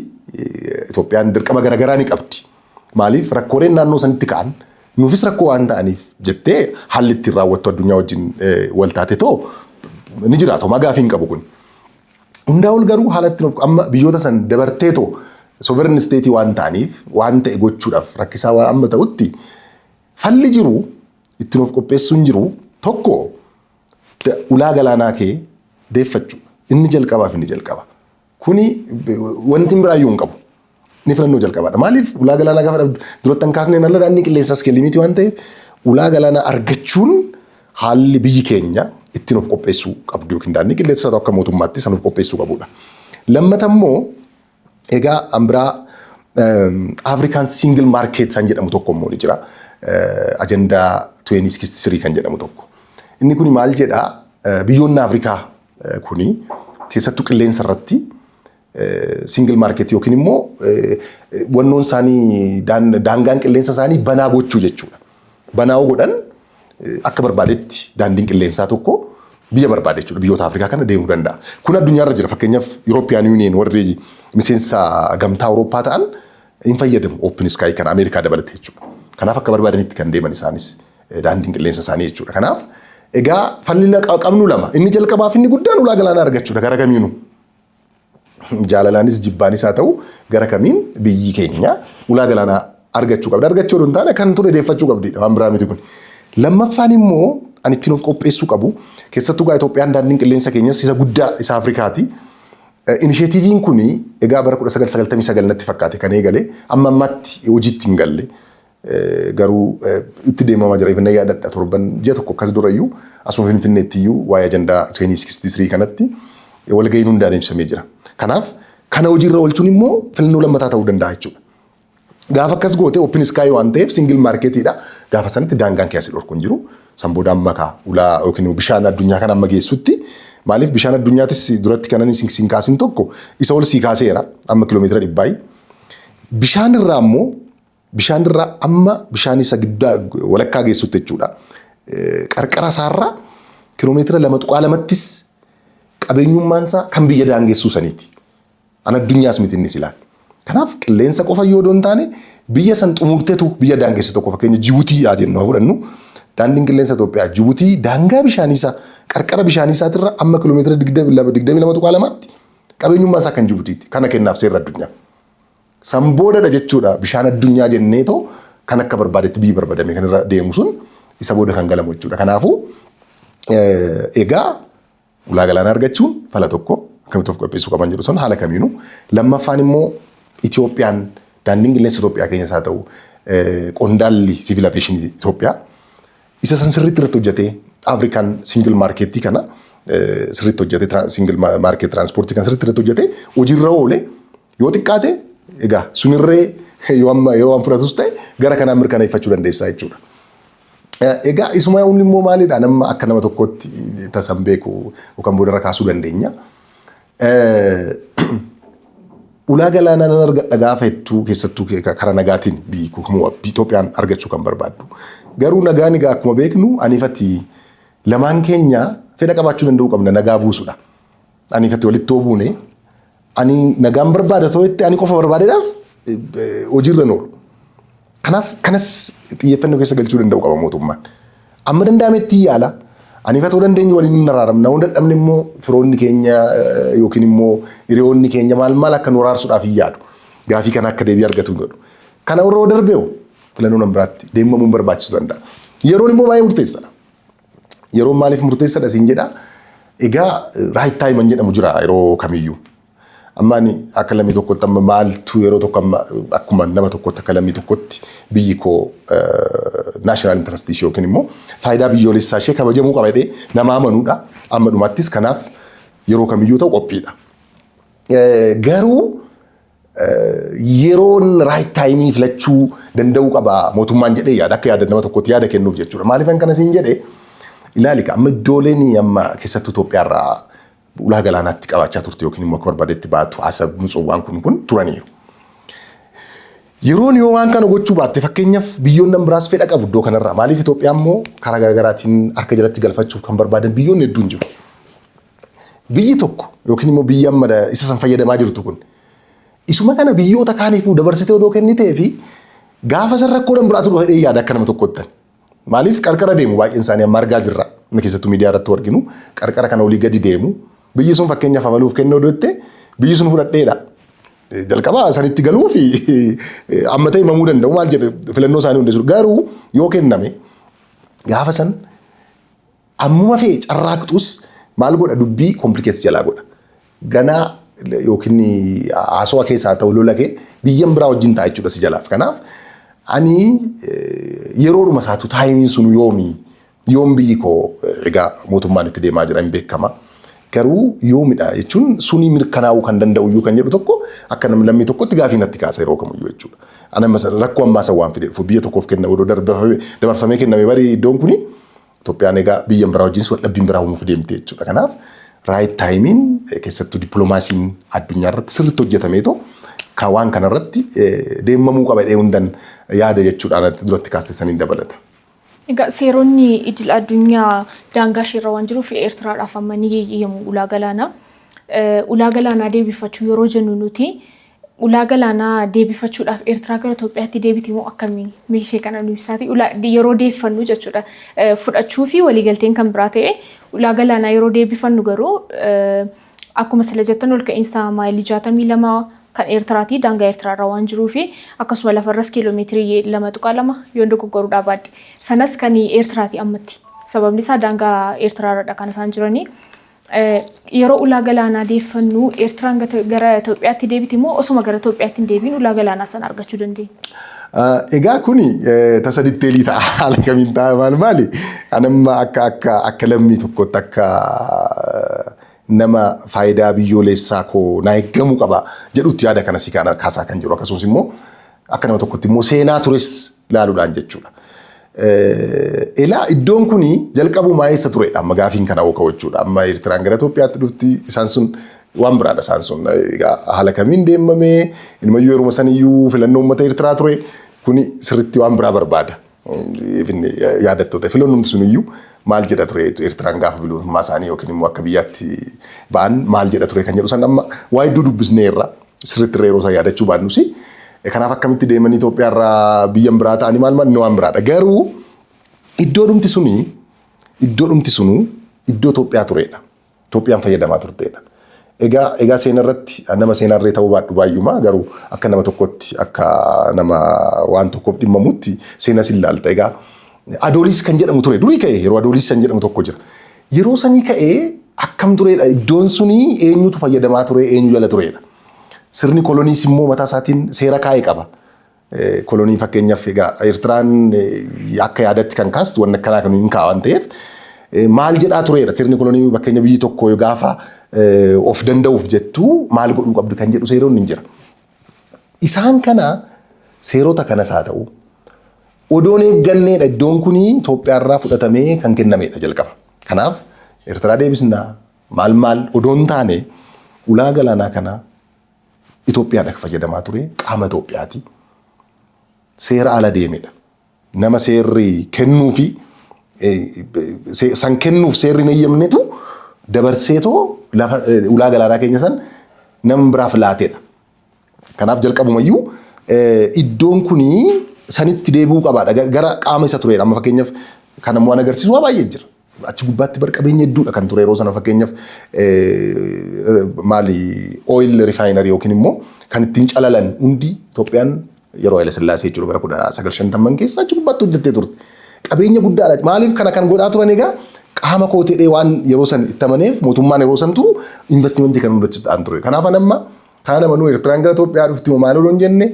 Itoophiyaan dirqama garaagaraa ni qabdi. Maaliif? Rakkooleen naannoo sanitti ka'an nuufis rakkoo waan ta'aniif jettee haalli ittiin raawwattu addunyaa wajjin wal taate too ni jiraatu. Homaa gaafii hin qabu kun. Hundaa ol garuu haala ittiin amma biyyoota san dabartee too sovereign state waan ta'aniif waan ta'e gochuudhaaf rakkisaa waan amma ta'utti, falli jiru ittiin of qopheessuun jiru tokko ulaa galaanaa kee deeffachuu. Inni jalqabaaf inni jalqaba. Kuni wanti biraayyuu hin qabu. Inni filannoo jalqabaadha. Maaliif? Ulaa galaanaa gaafa duratti hin kaasneen alla daandii qilleensaas kee limitii waan ta'eef, ulaa galaanaa argachuun haalli biyyi keenya ittiin of qopheessuu qabdu yookiin daandii qilleensaa akka mootummaatti san of qopheessuu qabudha. Lammata immoo egaa an biraa African Single Market san jedhamu tokko immoo ni jira. Agenda 2063 kan jedhamu tokko. Inni kuni maal jedhaa? Biyyoonni Afrikaa kuni keessattuu qilleensa irratti single market yookiin immoo wannoon isaanii daangaan qilleensa isaanii banaa gochuu jechuudha. Banaa godhan akka barbaadetti daandiin qilleensaa tokko biyya barbaade jechuudha. Biyyoota Afrikaa kana deemuu danda'a. Kun addunyaarra jira. Fakkeenyaaf European Union warri miseensa Gamtaa Awurooppaa ta'an hin fayyadamu open sky kana, Ameerikaa dabalatee jechuudha. Kanaaf akka barbaadanitti kan deeman isaanis daandiin qilleensa isaanii jechuudha. Kanaaf egaa falli qabnu lama. Inni jalqabaaf inni guddaan ulaa galaanaa argachuudha gara kamiinuu. Jaalalaanis jibbaanis haa ta'u, gara kamiin biyyi keenya ulaa galaanaa argachuu qabdi. Argachuu odoo hin taane kan ture deeffachuu qabdidha. Waan biraa miti kun. Lammaffaan immoo ani ittiin of qopheessuu qabu, keessattuu gaa Itoophiyaan daandiin qilleensa keenyas isa guddaa isa Afrikaati. Initiativeiin kun egaa bara 1999 natti fakkaate kan eegale, amma ammaatti hojiitti hin galle. Garuu itti deemamaa jira. Ifin yaadadha, torban ji'a tokko akkas durayyuu asuma Finfinneetti iyyuu waa'ee ajandaa 2063 kanatti walga'iin hundaan adeemsifamee jira. Kanaaf kana hojiirra oolchuun immoo filannoo lammataa ta'uu danda'a jechuudha. Gaafa akkas goote open sky waan ta'eef single marketiidha. Gaafa sanatti daangaan keessa dhorku hin jiru. San booda amma kaa ulaa yookiin bishaan addunyaa kana amma geessutti. Maaliif? Bishaan addunyaatis duratti kanan siin kaasin tokko isa ol sii kaaseera amma kiiloomeetira dhibbaayi. Bishaan irraa immoo, bishaan irraa amma bishaan isa giddaa walakkaa geessutti jechuudha. Qarqara isaarraa kiiloomeetira 2.2ttis qabeenyummaan isaa kan biyya daangessuu saniiti. An addunyaas miti inni silaa. Kanaaf qilleensa qofa yoo hin taane biyya san xumurtetu biyya daangesse tokko, fakkeenya Jibuutii haa jennu, haa fudhannu. Daandiin qilleensa Itoophiyaa Jibuutii daangaa bishaanii isaa, qarqara bishaanii isaatirra amma kiiloomeetira 22.2tti qabeenyummaa isaa kan Jibuutiiti. Kana kennaaf seerri addunyaa. San boodadha jechuudha bishaan addunyaa jenneetoo kan akka barbaadetti biyyi barbaadame kan irra deemu sun isa booda kan galamu jechuudha. Kanaafuu egaa ulaa galaanaa argachuun fala tokko, Akkamitti of qopheessuu qaban jedhu sun haala kamiinuu. Lammaffaan immoo Itoophiyaan, daandiin qilleensa Itoophiyaa keenyas haa ta'u, qondaalli civil aviationii Itoophiyaa isa san sirriitti irratti hojjetee, Afrikaan single marketii kana sirriitti hojjetee, single market transportii kana sirriitti irratti hojjetee hojiirra oole, yoo xiqqaate egaa sunirree yoo amma yeroo waan fudhatus ta'e gara kanaan mirkaneeffachuu dandeessaa jechuudha. Egaa isuma inni immoo maalidha, nama akka nama tokkotti tasan beeku yookaan boodarra kaasuu dandeenya. Ulaa galaanaa nan argadha gaafa hedduu, keessattuu karaa nagaatiin biyyi Itoophiyaan argachuu kan barbaaddu. Garuu nagaan egaa akkuma beeknu aniifatti lamaan keenya fedha qabaachuu danda'uu qabna nagaa buusudha. Aniifatti walitti hoo buune, ani nagaan barbaada ta'etti ani qofa barbaadeedhaaf hojiirra oolu. Kanaaf kanas xiyyeeffannoo keessa galchuu danda'u qaba mootummaan. Amma danda'ametti yaala. Aniifa ta'uu dandeenyu waliin hin araaramna. Yoo dadhabne immoo firoonni keenya yookiin immoo hiriyoonni keenya maal maal akka nu araarsuudhaaf hin yaadu. Gaafii kana akka deebii argatu hin godhu. Kana yeroo darbeewu filannoo nama biraatti deemamuun barbaachisuu danda'a. Yeroon immoo baay'ee murteessaadha. Yeroon maaliif murteessaadha siin jedha. Egaa right time jedhamu jira yeroo kamiyyuu. Amma ani akka lammii tokkotti, amma maaltu yeroo tokko, amma akkuma nama tokkotti, akka lammii tokkotti biyyi koo national interestii ishee yookiin immoo faayidaa biyyoolessaa ishee kabajamuu qaba jedhee nama amanuudha. Amma dhumaattis kanaaf yeroo kamiyyuu ta'u qophiidha. Garuu yeroon right timeii filachuu danda'uu qaba mootummaan jedhee yaada, akka yaada nama tokkotti yaada kennuuf jechuudha. Maaliif kana siin jedhee, ilaali, amma iddooleen amma keessattuu Itoophiyaarraa ulaa galaanaatti qabaachaa turte yookiin immoo akka barbaadetti baatu, Asab, Mutsuwwaan kun turaniiru. Yeroon yoo waan kana gochuu baatte, fakkeenyaaf biyyoonni biraas fedha qabu iddoo kanarraa. Maaliif Itoophiyaa immoo karaa garaagaraatiin harka jalatti galfachuuf kan barbaadan biyyoonni hedduun jiru. Biyyi tokko yookiin immoo biyyi amma isa san fayyadamaa jirtu kun isuma kana biyyoota kaaniifuu dabarsitee odoo kennitee fi gaafa san rakkoodhaan biraatu dhufa jedhee yaada akka nama tokkotti. Maaliif qarqara deemu baay'een isaanii amma argaa jirra. Inni keessattuu miidiyaa irratti arginu qarqara kana olii gadi deemu. Biyyi sun fakkeenyaaf abaluuf kennuu odoo jette, biyyi sun fudhadheedha. Jalqaba sanitti galuu fi amma ta'e himamuu danda'u, maal jedhe, filannoo isaanii hundeessu. Garuu yoo kenname gaafa san ammuma fe'e carraaqxus maal godha, dubbii complicates jalaa godha. Ganaa yookiin haasawaa keessaa ta'u lola kee biyyan biraa wajjin ta'a jechuudha si jalaaf. Kanaaf ani yeroodhuma isaatu timeiin sun yoomi, yoom biyyi koo, egaa mootummaan itti deemaa jira, hin beekama. Garuu yoomidha jechuun suni mirkanaa'uu kan danda'u iyyuu kan jedhu tokko akka namni lammii tokkotti gaafii natti kaasa yeroo kamiyyuu jechuudha. Ana rakkoo ammaa san waan fide dhufu biyya tokkoof kenname odoo dabarfamee kenname barii iddoon kuni, Itoophiyaan egaa biyya biraa wajjin wal dhabbiin biraa uumuuf deemte jechuudha. Kanaaf right timeiin keessattuu dippiloomaasiin addunyaa irratti sirriitti hojjetameetoo kan waan kanarratti deemamuu qaba jedhee hundan yaada jechuudhaan duratti kaasisaniin dabalata. Egaa seeronni idil addunyaa daangaa isheerra waan jiruuf Eertiraadhaaf amma ni eeyyamu ulaa galaanaa. Ulaa galaanaa deebifachuu yeroo jennu, nuti ulaa galaanaa deebifachuudhaaf Eertiraa gara Itoophiyaatti deebiti moo akkamii, meeshee kana nu ibsaati? Yeroo deeffannu jechuudha. Fudhachuu fi waliigalteen kan biraa ta'e, ulaa galaanaa yeroo deebifannu garuu akkuma sila jettan ol ka'iinsa maayilii 62 kan Eertiraati, daangaa Eertiraarra waan jiruu fi akkasuma lafarras kiiloomeetirii 2.2 yoo dogoggoruudhaa baadde sanas kan Eertiraati ammatti, sababni isaa daangaa Eertiraarradha kan isaan jiranii. Yeroo ulaa galaanaa deeffannu Eertiraan gara Itoophiyaatti deebiti moo osuma gara Itoophiyaatti hin deebiin ulaa galaanaa sana argachuu dandeenya? Egaa kuni tasa detailii ta'a, haala kamiin ta'a, maal maali, anamma akka lammii tokkotti, akka nama faayidaa biyyoolessaa koo naa eeggamuu qaba jedhutti yaada kana si kaasaa kan jiru, akkasumas immoo akka nama tokkotti immoo seenaa tures ilaaluudhaan jechuudha. Elaa iddoon kuni jalqabumaa eessa turedha amma gaafiin kana ka'u jechuudha. Amma Eertiraan gara Itoophiyaatti dhufti, isaan sun waan biraadha isaan sun. Egaa haala kamiin deemamee, inumayyuu yeruma saniyyuu filannoo uummata Eertiraa ture, kuni sirriitti waan biraa barbaada. Yaadattoota filannoon suniyyuu maal jedha ture, Eertiraan gaafa bilisummaa isaanii yookiin immoo akka biyyaatti ba'an maal jedha ture kan jedhu san amma waa hedduu dubbisneerra, sirriitti yeroo isaa yaadachuu baannus. Kanaaf akkamitti deemanii Itoophiyaarraa biyyan biraa ta'anii, maal maal, inni waan biraadha. Garuu iddoo dhumti sunuu iddoo Itoophiyaa turedha. Itoophiyaan fayyadamaa turtedha. Egaa seenaa irratti nama seenaarree ta'uu baadhu baay'uma, garuu akka nama tokkotti, akka nama waan tokkoof dhimmamutti seenas ilaalta. Egaa Adooliis kan jedhamu ture durii ka'e, yeroo Adooliis kan jedhamu tokko jira. Yeroo sanii ka'ee Akkam turedha? Iddoon suni eenyutu fayyadamaa ture, eenyu jala turedha? Sirni koloniis immoo mataa isaatiin seera kaa'ee qaba. Kolonii fakkeenyaaf egaa Eertiraan akka yaadatti kan kaastu wanni akkanaa kan hin kaa'u waan ta'eef, maal jedhaa turedha sirni kolonii? Fakkeenya biyyi tokko gaafa of danda'uuf jettu maal godhuu qabdu kan jedhu seeronni hin jira. Isaan kana, seerota kanas haa ta'u, odoon eegganneedha iddoon kun Itoophiyaarraa fudhatamee kan kennamedha jalqaba. Kanaaf Eertiraa deebisnaa maal maal odoon taane, ulaa galaanaa kana Itoophiyaadha fayyadamaa ture, qaama Itoophiyaati. Seera ala deemedha. Nama seerri kennuu fi san kennuuf seerri hin eeyyamnetu dabarseetoo lafa ulaa galaanaa keenya san nama biraaf laatedha. Kanaaf jalqabumayyuu iddoon kunii sanitti deebi'uu qabaadha. Gara qaama isa turedha. Amma fakkeenyaaf kan ammoo waan agarsiisu waa baay'ee jira. Achi gubbaatti bar qabeenya hedduudha kan ture yeroo sana. Fakkeenyaaf maali, oil refinery yookiin immoo kan ittiin calalan hundi Itoophiyaan yeroo Haile Sillaasee jechuudha bara 1950 keessa achi gubbaatti hojjettee turte. Qabeenya guddaadha. Maaliif kana kan godhaa turan? Egaa qaama kooteedhee waan yeroo san itti amaneef mootummaan yeroo san turu investimentii kan hojjetan ture. Kanaaf amma kana namanuu Eertiraan gara Itoophiyaa dhufti maal odoon jenne,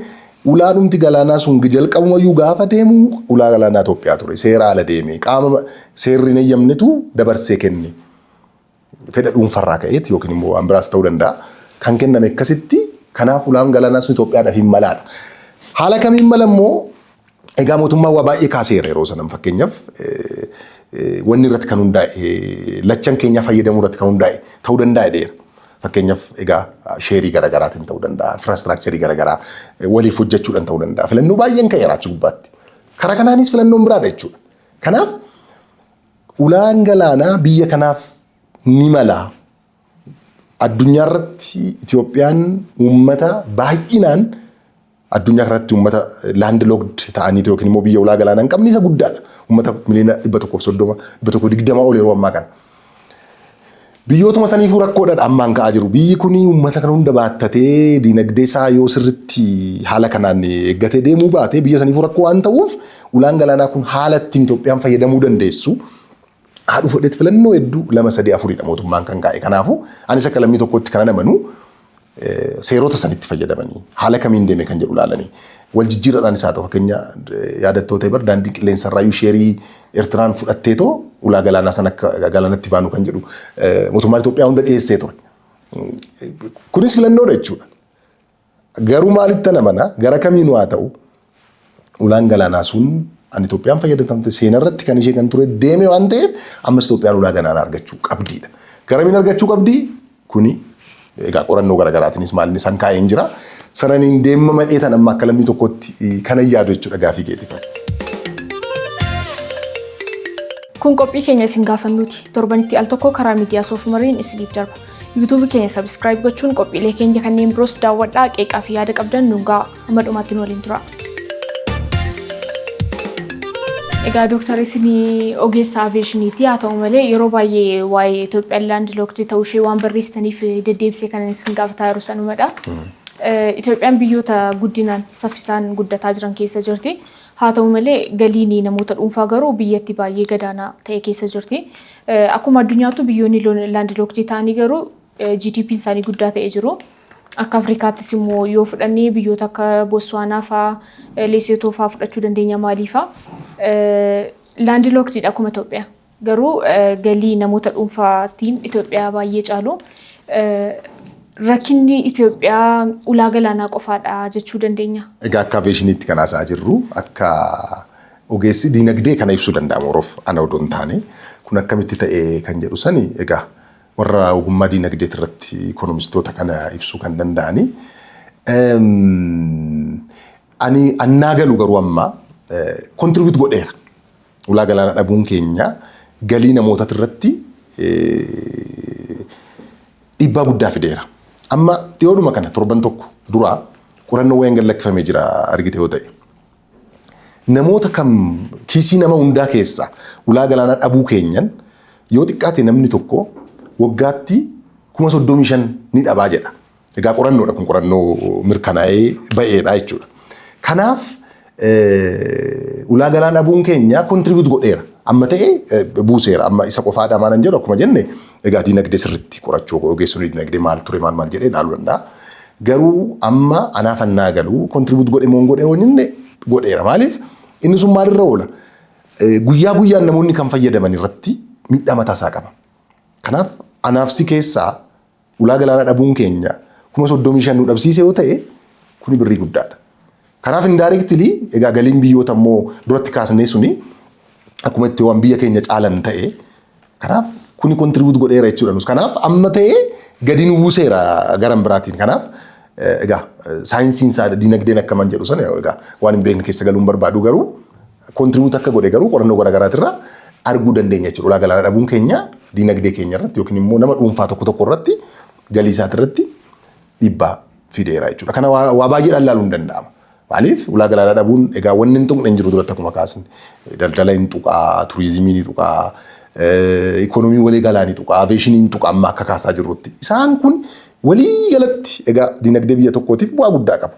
ulaa dhumti galaanaa sun jalqabumayyuu gaafa deemu ulaa galaanaa Itoophiyaa ture. Seera ala deeme, qaama seerri hin eeyyamnetu dabarsee kenne. Fedha dhuunfarraa ka'eeti yookiin immoo waan biraas ta'uu danda'a. Kan kenname akkasitti. Kanaaf ulaan galaanaa sun Itoophiyaadhaaf hin malaadha. Haala kamiin mala immoo? Egaa mootummaan waa baay'ee kaaseera yeroo sanan. Fakkeenyaaf wanni irratti kan hundaa'e, lachan keenyaa fayyadamuu irratti kan hundaa'e ta'uu danda'a jedheera. Fakkeenyaaf egaa share garaagaraatiin ta'uu danda'a, infrastructure garaagaraa waliif hojjechuudhaan ta'uu danda'a. Filannoo baay'een ka'eera achi gubbaatti. Karaa kanaanis filannoon biraadha jechuudha. Kanaaf ulaan galaanaa biyya kanaaf ni mala. Addunyaa irratti Itoophiyaan uummata baay'inaan addunyaa irratti uummata landlocked ta'aniitu yookiin immoo biyya ulaa galaanaa hin qabne isa guddaadha. Uummata miliyoona 130, 120 ol yeroo ammaa kana. Biyyootuma saniifuu rakkoodhaan ammaan ka'aa jiru. Biyyi kun uummata kana hunda baattatee diinagdee isaa yoo sirritti haala kanaan eeggatee deemuu baate biyya saniifuu rakkoo waan ta'uuf, ulaan galaanaa kun haala ittiin Itoophiyaan fayyadamuu dandeessu haa dhufu fedhetti filannoo hedduu lama, sadii, afuridha mootummaan kan kaa'e. Kanaafuu anis akka lammii tokkotti kanan amanu, seerota sanitti fayyadamanii haala kamiin deeme kan jedhu ilaalanii wal jijjiirradhaan isaa ta'u. Fakkeenya yaadattoota bar daandii qilleensarraayyuu share Eertiraan fudhatteetoo ulaa galaanaa sana akka galaanatti baanu kan jedhu mootummaan Itoophiyaa hunda dhiyeessee ture. Kunis filannoodha jechuudha. Garuu maalitti amana, gara kamiin haa ta'u, ulaan galaanaa sun an Itoophiyaan fayyadamte seenarratti kan ishee kan ture deeme waan ta'eef, ammas Itoophiyaan ulaa galaanaa argachuu qabdiidha. Garamiin argachuu qabdii? Kuni egaa qorannoo garaagaraatiinis maalni isaan kaa'ee hin jira. Sananiin deemma madhee tan amma akka lammii tokkotti kanan yaadu jechuudha gaafii keetiif. Kun qophii keenya isin gaafannuuti. Torbanitti al tokko karaa miidiyaa Soofumariin isiniif darba. YouTube keenya subscribe gochuun qophiilee keenya kanneen biroos daawwadhaa. Qeeqaa fi yaada qabdan nuun ga'a. Amma dhumaatti nu waliin tura. Egaa dooktar, isin ogeessa aviationiiti. Haa ta'u malee yeroo baay'ee waa'ee Itoophiyaan landlocked ta'uu ishee waan barreessitaniif deddeebisee kan isin gaafataa jiru sanumadha. Itoophiyaan biyyoota guddinaan saffisaan guddataa jiran keessa jirti. Haa ta'u malee galiin namoota dhuunfaa garuu biyyatti baay'ee gadaanaa ta'e keessa jirti. Akkuma addunyaattu biyyoonni landlocked ta'anii garuu GDP isaanii guddaa ta'ee jiru. Akka Afrikaattis immoo yoo fudhannee biyyoota akka Botswaanaa fa'aa, Leesetoo fa'aa fudhachuu dandeenya, maalii fa'aa. Landlockedidha akkuma Itoophiyaa. Garuu galii namoota dhuunfaatiin Itoophiyaa baay'ee caalu. Rakkinni Itoophiyaa ulaa galaanaa qofaadha jechuu dandeenya? Egaa akka aviationiitti kan haasa'aa jirru, akka ogeessi diinagdee kana ibsuu danda'a moroof ana odoo hin taane, kun akkamitti ta'e kan jedhu sani egaa warra ogummaa diinagdee irratti ikoonomistoota kana ibsuu kan danda'ani. Ani annaa galu garuu amma contribute godheera. Ulaa galaanaa dhabuun keenya galii namoota irratti dhiibbaa guddaa fideera. Amma dhiyoodhuma kana torban tokko duraa qorannoo wayiin gad lakkifamee jira argite yoo ta'e. Namoota kam kiisii nama hundaa keessaa ulaa galaanaa dhabuu keenyan yoo xiqqaate namni tokko waggaatti 35,000 ni dhabaa jedha. Egaa qorannoodha kun, qorannoo mirkanaa'ee ba'eedha jechuudha. Kanaaf ulaa galaanaa dhabuun keenya contribute godheera. Amma ta'e buuseera. Amma isa qofaadha maalan jedhu, akkuma jenne egaa dinagdee sirriitti qorachuu, ogeessonni dinagdee maal ture, maal maal jedhee ilaaluu danda'a. Garuu amma anaaf annaa galuu contribute godhe moo hin godhe yoo jenne, godheera. Maaliif, inni sun maalirra oola? Guyyaa guyyaan namoonni kan fayyadaman irratti miidhaa mataa isaa qaba. Kanaaf anaaf si keessaa ulaa galaanaa dhabuun keenya 35,000 nu dhabsiise yoo ta'e, kuni birrii guddaadha. Kanaaf indirectly egaa galiin biyyoota immoo duratti kaasnee suni akkuma itti waan biyya keenya caalan ta'e, kanaaf kuni contribute godheera jechuudha nus. Kanaaf amma ta'e gadi nu buuseera garan biraatiin. Kanaaf egaa saayinsiin isaa dinagdeen akkaman jedhu sana egaa waan hin beekne keessa galuun barbaadu, garuu contribute akka godhe garuu qorannoo garaagaraatirraa arguu dandeenya jechuudha. Ulaa galaanaa dhabuun keenya dinagdee keenya irratti yookiin immoo nama dhuunfaa tokko tokko irratti, galii isaati irratti dhiibbaa fideera jechuudha. Kana waa baay'eedhaan ilaaluun hin danda'ama. Maaliif, ulaa galaanaa dhabuun egaa wanni hin tuqne hin jiru. Duratti akkuma kaasne, daldala hin tuqaa, turizimii ni tuqaa, ikoonomii walii galaa ni tuqaa, aviation hin tuqaa amma akka kaasaa jirrutti. Isaan kun walii galatti egaa dinagdee biyya tokkootiif bu'aa guddaa qabu.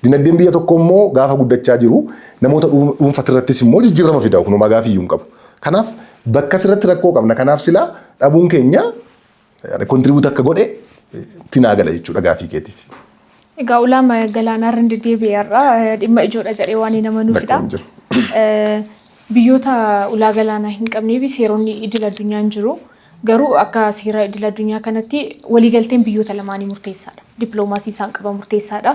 Dinagdeen biyya tokko immoo gaafa guddachaa jiru namoota dhuunfaa irrattis immoo jijjiirama fida, kunumaa gaafii iyyuu hin qabu. Kanaaf bakka sirratti rakkoo qabna. Kanaaf silaa dhabuun keenya contribute akka godhe tinaa gala jechuudha gaafii keetiif. Egaa ulaa galaanaa irra deddeebi'e har'a dhimma ijoodha jedhee waan nama nuufidha. Rakkoon jiru. Biyyoota ulaa galaanaa hin qabnee fi seeronni idil addunyaa hin jiru. Garuu akka seera idil addunyaa kanatti waliigalteen biyyoota lamaanii murteessaadha. Dippiloomaasii isaan qaban murteessaadha.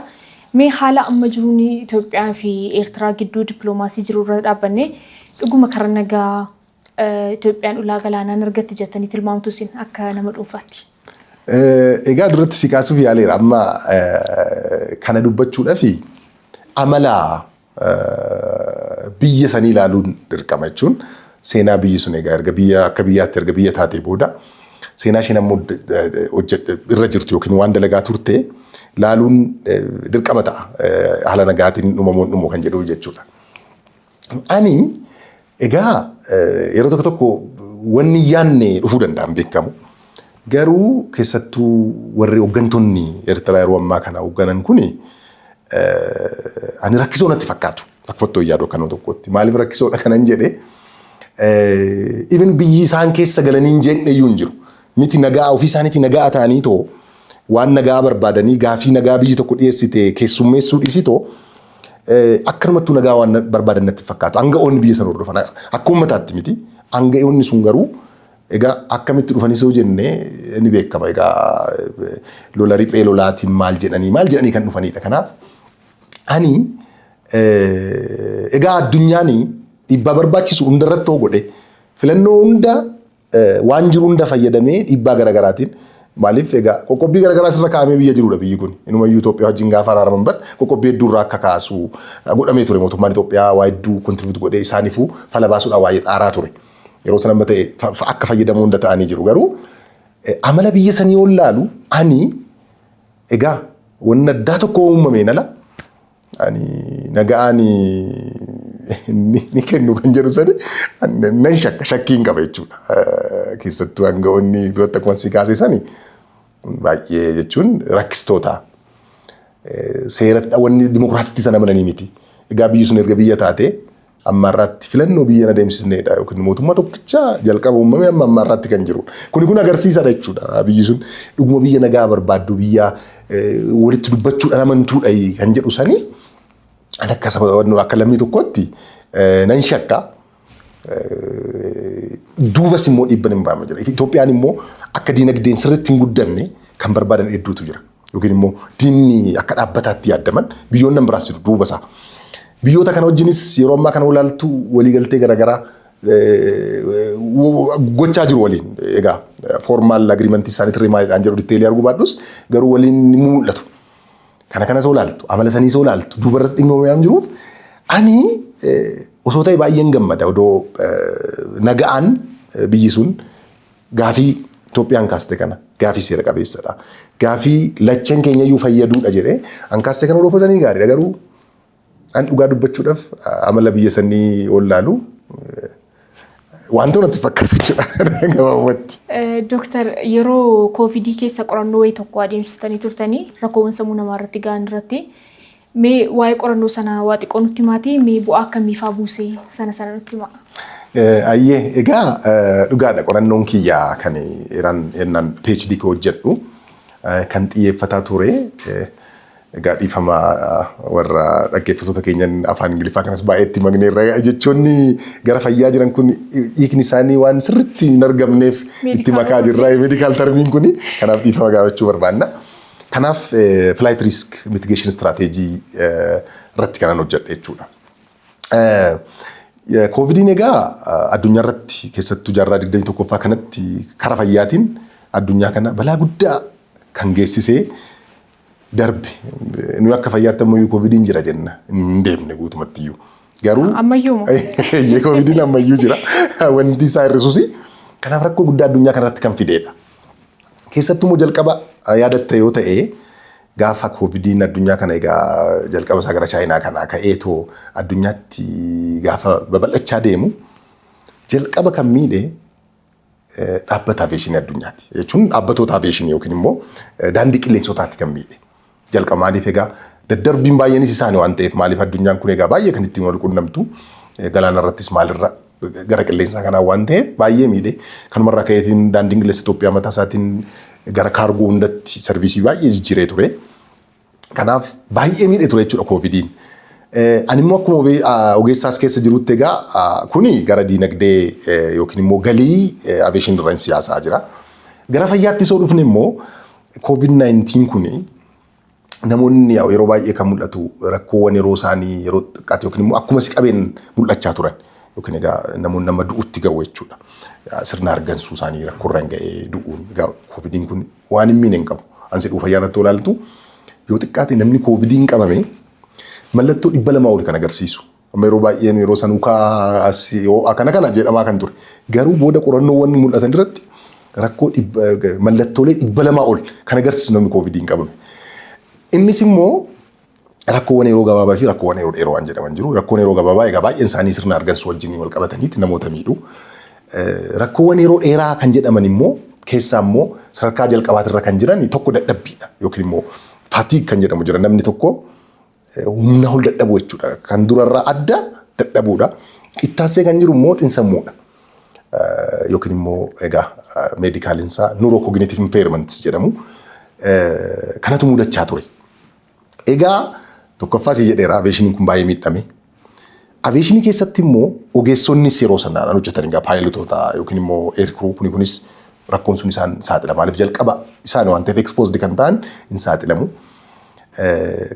Mee haala amma jiruun Itoophiyaa fi Eertiraa gidduu dippiloomaasii jiru irra dhaabbannee, dhuguma karaa nagaa Itoophiyaan ulaa galaanaa argatti jettanii tilmaamtu isin akka nama dhuunfaatti? Egaa duratti si kaasuuf yaaleera. Amma kana dubbachuudhaaf amala biyya sanii ilaaluun dirqama, jechuun seenaa biyyi sun egaa erga biyya akka biyyaatti erga biyya taatee booda seenaa isheen ammoo irra jirtu yookiin waan dalagaa turte laaluun dirqama ta'a. Haala nagaatiin dhumamuun dhumu kan jedhu jechuudha. Ani egaa yeroo tokko tokko wanni yaanne dhufuu danda'an beekamu. Garuu keessattuu warri hooggantoonni Eertiraa yeroo ammaa kana hoogganan kuni ani rakkisoo natti fakkaatu. Akkuma yaadu akka nama tokkotti. Maaliif rakkisoodha kanan jedhe? Even biyyi isaan keessa galanii hin jeeqne iyyuu hin jiru. Miti nagaa ofii isaaniitii nagaa ta'anii too waan nagaa barbaadanii gaafii nagaa biyyi tokko dhiyeessite keessummeessuu dhiisitoo akkanumattuu nagaa waan barbaadan natti fakkaatu. Aanga'oonni biyya sana hordofan akka uummataatti miti. Aanga'oonni sun garuu egaa akkamitti dhufanis yoo jenne ni beekama. Egaa lola riphee lolaatiin maal jedhanii maal jedhanii kan dhufanidha. Kanaaf ani egaa addunyaan dhiibbaa barbaachisu hundarratti hoo godhe, filannoo hunda waan jiru hunda fayyadamee dhiibbaa garaagaraatiin, maaliif, egaa qoqqobbii garaagaraa sirra kaa'amee biyya jirudha biyyi kun. Inumayyuu Itoophiyaa wajjin gaafa araaraman bar qoqqobbii hedduu irraa akka kaasu godhamee ture. Mootummaan Itoophiyaa waa hedduu contribute godhee isaaniifuu fala baasuudhaan waa'ee xaaraa ture. Yeroo sana amma ta'e akka fayyadamuu hunda ta'anii jiru. Garuu amala biyya sanii yoo laalu, ani egaa wanni addaa tokko uumameen ala ani nagaan ni kennu kan jedhu sani nan shakka, shakkiin qaba jechuudha. Keessattuu aanga'oonni duratti akkuma si kaase sani baay'ee jechuun rakkistoota. Seera wanni dimokiraasiitti sana amananii miti. Egaa biyyi sun erga biyya taate amma irratti filannoo biyya na deemsisneedha yookiin mootummaa tokkicha jalqaba uumame amma amma irratti kan jirudha. Kuni kun agarsiisadha jechuudha. Biyyi sun dhuguma biyya nagaa barbaaddu, biyya walitti dubbachuudhaan amantuudha kan jedhu sani ani akka saba akka lammii tokkotti nan shakka. Duubas immoo dhiibban hin baama jira. Itoophiyaan immoo akka diinagdeen sirriitti hin guddanne kan barbaadan hedduutu jira. Yookiin immoo diinni akka dhaabbataatti yaadaman biyyoonni nan biraas jiru duuba isaa. Biyyoota kana wajjinis yeroo ammaa kana ilaaltu waliigaltee garaagaraa gochaa jiru waliin. Egaa formal agreement isaanii tirree maaliidhaan jedhu detail arguu baadhus, garuu waliin ni mul'atu. Kana kana soo laaltu, amala sanii soo laaltu, duubarras dhimma waan jiruuf, ani osoo ta'e baay'een gammada odoo naga'aan biyyi sun gaafii Itoophiyaan kaaste kana, gaafii seera qabeessadha. Gaafii lachan keenya iyyuu fayyaduudha jedhee an kaaste kana odoo gaariidha, garuu an dhugaa dubbachuudhaaf amala biyya sanii ol laalu wanta natti fakkaatu jechuudha gabaabumatti. Dooktar, yeroo koovidii keessa qorannoo wayii tokko adeemsistanii turtanii rakkoowwan sammuu namaa irratti gahan irratti, mee waa'ee qorannoo sanaa waa xiqqoo nutti himaatii, mee bu'aa akkamiifaa buusee sana sana nutti himaa. Ayyee, egaa dhugaadha, qorannoon kiyyaa kan innaan PhD koo hojjedhu kan xiyyeeffataa ture. Egaa dhiifama warra dhaggeeffattoota keenyan, afaan Ingiliffaa kanas baay'eetti makneerra, jechoonni gara fayyaa jiran kun hiikni isaanii waan sirriitti hin argamneef itti makaa jirra medical termiin kuni, kanaaf dhiifama gaafachuu barbaanna. Kanaaf flight risk mitigation strategy irratti kanan hojjedhe jechuudha. Koovidiin egaa addunyaa irratti, keessattuu jaarraa 21ffaa kanatti, karaa fayyaatiin addunyaa kana balaa guddaa kan geessisee darbe. Nuyi akka fayyaatti ammayyuu koovidiin jira jenna, hin deemne guutumatti iyyuu. Garuu Ammayyuu moo? Koovidiin ammayyuu jira. Wanti isaa hir'isuus kanaaf rakkoo guddaa addunyaa kanarratti kan fideedha. Keessattuu immoo jalqaba yaadatta yoo ta'e, gaafa koovidiin addunyaa kana egaa jalqaba isaa gara Chaayinaa kanaa ka'eetoo addunyaatti gaafa babal'achaa deemu, jalqaba kan miidhe dhaabbata aviation addunyaati. Jechuun dhaabbatoota aviation yookiin immoo daandii qilleensotaatti kan miidhe. Jalqaba maaliif, egaa daddarbiin baay'eenis isaanii waan ta'eef, maaliif addunyaan kun egaa baay'ee kan ittiin wal qunnamtu galaana irrattis maalirra gara qilleensaa kanaa waan ta'eef baay'ee miidhe. Kanumarraa ka'eetiin daandiin qilleensa Itoophiyaa mataa isaatiin gara cargo hundatti service baay'ee jijjiiree ture. Kanaaf baay'ee miidhe ture jechuudha koovidiin. Ani immoo akkuma ogeessaas keessa jirutti, egaa kuni gara diinagdee yookiin immoo galii aviation irra siyaasaa jira. Gara fayyaatti soo dhufne immoo, COVID-19 kuni namoonni yeroo baay'ee kan mul'atu rakkoowwan yeroo isaanii yeroo xiqqaate yookiin immoo akkuma si qabeen mul'achaa turan, yookiin egaa namoonni nama du'utti ga'u jechuudha. Sirna argansuu isaanii rakkoo irraan ga'ee du'uun, egaa koovidiin kun waan hin miine hin qabu. Ansi dhufu fayyaa irratti olaaltu, yoo xiqqaate namni koovidiin qabame mallattoo 200 oli kan agarsiisu. Amma yeroo baay'een yeroo sanuukaa asii kana kana jedhamaa kan ture. Garuu booda qorannoowwan mul'atan irratti rakkoo mallattoolee 200 ol kan agarsiisu namni koovidiin qabame. Innis immoo rakkoowwan yeroo gabaabaa fi rakkoowwan yeroo dheeraa waan jedhaman jiru. Rakkoon yeroo gabaabaa egaa baay'een isaanii sirna argansuu wajjin wal qabataniiti namoota miidhu. Rakkoowwan yeroo dheeraa kan jedhaman immoo keessaa immoo sadarkaa jalqabaatirra kan jiran tokko dadhabbiidha yookiin immoo fatigue kan jedhamu jira. Namni tokko humna ol dadhabuu jechuudha. Kan durarraa adda dadhabuudha. Ittaansee kan jiru immoo xinsammuudha. Yookiin immoo egaa medicaliinsaa neurocognitive impairments jedhamu. Kanatu mudachaa ture. Egaa tokkoffaa si jedheera, aviationiin kun baay'ee miidhame. Aviation keessatti immoo ogeessonnis yeroo sanaan hojjetan, egaa pilotoota yookiin immoo air crew kuni kunis rakkoon sun isaan saaxila. Maaliif, jalqaba isaan waan ta'eef exposed kan ta'an hin saaxilamu.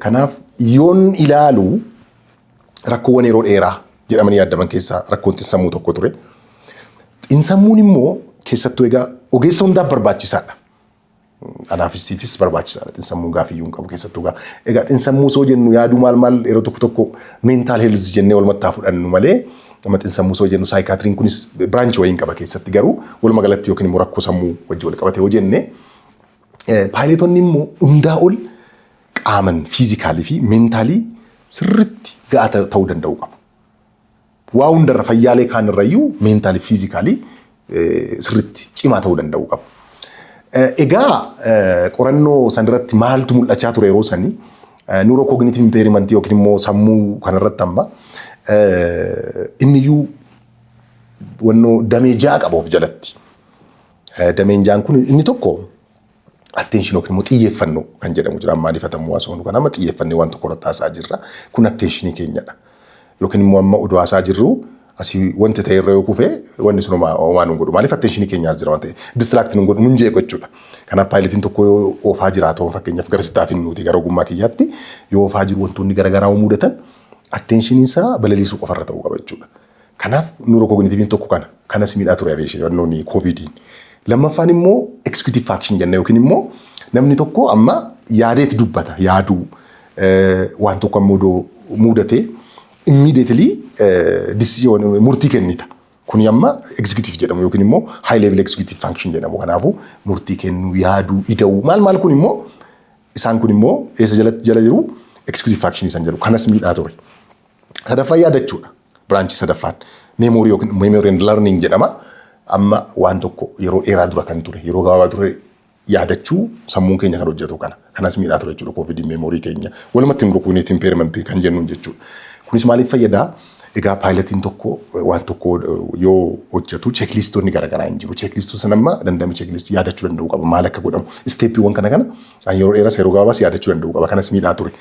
Kanaaf yoon ilaalu rakkoowwan yeroo dheeraa jedhamanii yaadaman keessaa rakkoon xinsammuu tokko ture. Xinsammuun immoo keessattuu egaa ogeessa hundaaf barbaachisaadha. Anaafis siifis barbaachisaadha. Xinsammuun gaafiyyuu hin qabu keessattuu egaa. Egaa xinsammuu soo jennu yaaduu maal maal, yeroo tokko tokko mental health jennee walumatti fudhannu malee, amma xinsammuu soo jennu psychiatryn kunis branch wayiin qaba keessatti, garuu walumaa galatti yookiin immoo rakkoo sammuu wajjin wal qabate yoo jenne, pilotonni immoo hundaa ol qaaman physical fi mental sirriitti ga'aa ta'uu danda'u qabu. Waa hundarra, fayyaalee kaanirrayyuu mental, physical sirriitti cimaa ta'uu danda'u qabu. Egaa qorannoo sanirratti maaltu mul'achaa ture yeroo sanii? Neurocognitive impairment yookiin immoo sammuu kanarratti amma inniyyuu wannoo damee ja'a qaba of jalatti. Dameen ja'an kun inni tokko attention yookiin immoo xiyyeeffannoo kan jedhamu jira. Ammaan ifatamuu haasofnu kan amma xiyyeeffannee waan tokko irratti haasaa jirra. Kun attention keenyadha. Yookiin immoo amma oduu haasaa jirru asii wanti ta'e irra yoo kufe wanni sun homaa nun godhu. Maaliif, attention keenyaas jira waan ta'eef. Distract nun godhu, nun jeequ jechuudha. Kanaaf pilotiin tokko yoo oofaa jiraatu, fakkeenyaaf gara sittaaf hin nuti gara ogummaa kiyyaatti yoo oofaa jiru, wantoonni garaagaraa yoo mudatan attentioniin isaa balaliisuu qofarra ta'uu qaba jechuudha. Kanaaf neurocognitiveiin tokko kana. Kanas miidhaa ture aviation koovidiin. Lammaffaan immoo executive function jenna, yookiin immoo namni tokko amma yaadeet dubbata, yaaduu, waan tokko ammoo mudatee immediately decision murtii kennita. Kuni amma executive jedhamu yookiin immoo high level executive function jedhamu. Kanaafuu murtii kennuu, yaaduu, ida'uu maal maal kun immoo isaan kun immoo eessa jalatti jala jiru? Executive function isaan jedhu kanas miidhaa ture. Sadaffaan yaadachuudha. Branch sadaffaan memory yookiin memory and learning jedhama. Amma waan tokko yeroo dheeraa dura kan ture, yeroo gabaabaa ture yaadachuu sammuun keenya kan hojjetu kana. Kanas miidhaa ture jechuudha koovidiin memory keenya. Walumatti neurocognitive impairment kan jennuun jechuudha. Kunis maaliif fayyadaa? Egaa pilotiin tokko waan tokko yoo hojjetu checklistoonni garaagaraa hin jiru. Checklistoota sana amma danda'ame checklistii yaadachuu danda'uu qaba. Maal akka godhamu stepiiwwan kana yeroo dheeras yeroo gabaabaas yaadachuu danda'uu qaba. Kanas miidhaa ture.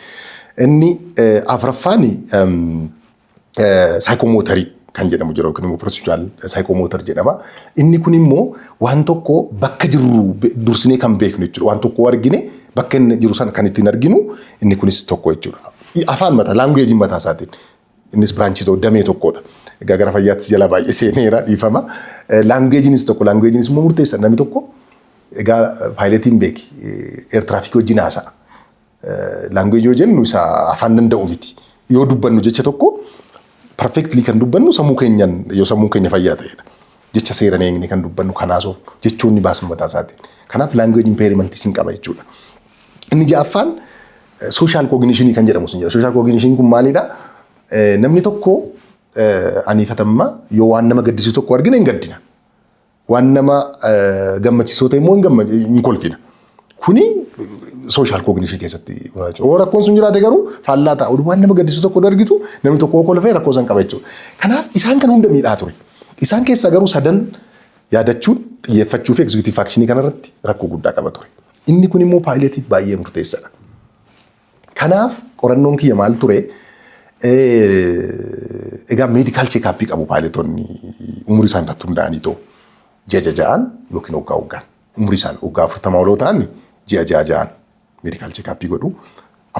Inni afuraffaan psychomotorii kan jedhamu jira yookiin immoo perceptual psychomotor jedhama. Inni kun immoo waan tokko bakka jirru dursinee kan beeknu jechuudha. Waan tokko argine bakka inni jiru sana kan ittiin arginu inni kunis tokko jechuudha. Afaan mataa, languageiin mataa isaatiin. Innis branchii tokko, damee tokkodha. Egaa gara fayyaattis jala baay'ee seeneera, dhiifama. Languageiinis tokko, languageiinis immoo murteessa. Namni tokko egaa pilotiin beeki air trafficii wajjin haasa'a. Languageii yoo jennu isa afaan danda'u miti. Yoo dubbannu jecha tokko perfectly kan dubbannu sammuu keenyaan yoo sammuun keenya fayyaa ta'edha. Jecha seera eegne kan dubbannu kanaasoo jechoonni baasnu mataa isaatiin. Kanaaf language impairmentii sin qaba jechuudha. Inni ja'affaan social cognitionii kan jedhamu sun jira. Social cognitionii kun maalidha? Namni tokko aniifatamma yoo waan nama gaddisiisu tokko argine hin gaddina. Waan nama gammachiisoo ta'e immoo hin kolfina. Kuni social cognitionii keessatti yoo rakkoon sun jiraate garuu faallaa ta'a. Waan nama gaddisiisu tokko argitu namni tokko kolfee rakkoo san qaba jechuudha. Kanaaf isaan kana hunda miidhaa ture. Isaan keessaa garuu sadan, yaadachuun, xiyyeeffachuu fi executive functionii kanarratti rakkoo guddaa qaba ture. Inni kun immoo pilotiif baay'ee murteessaadha. Kanaaf qorannoon kiyya maal ture? Egaa medical checkupii qabu pilotonni umurii isaan irratti hundaa'anii ta'u ji'a ja'aan yookiin waggaa waggaan, umurii isaan waggaa 40 oloo ta'an ji'a ja'a ja'aan medical checkupii godhu.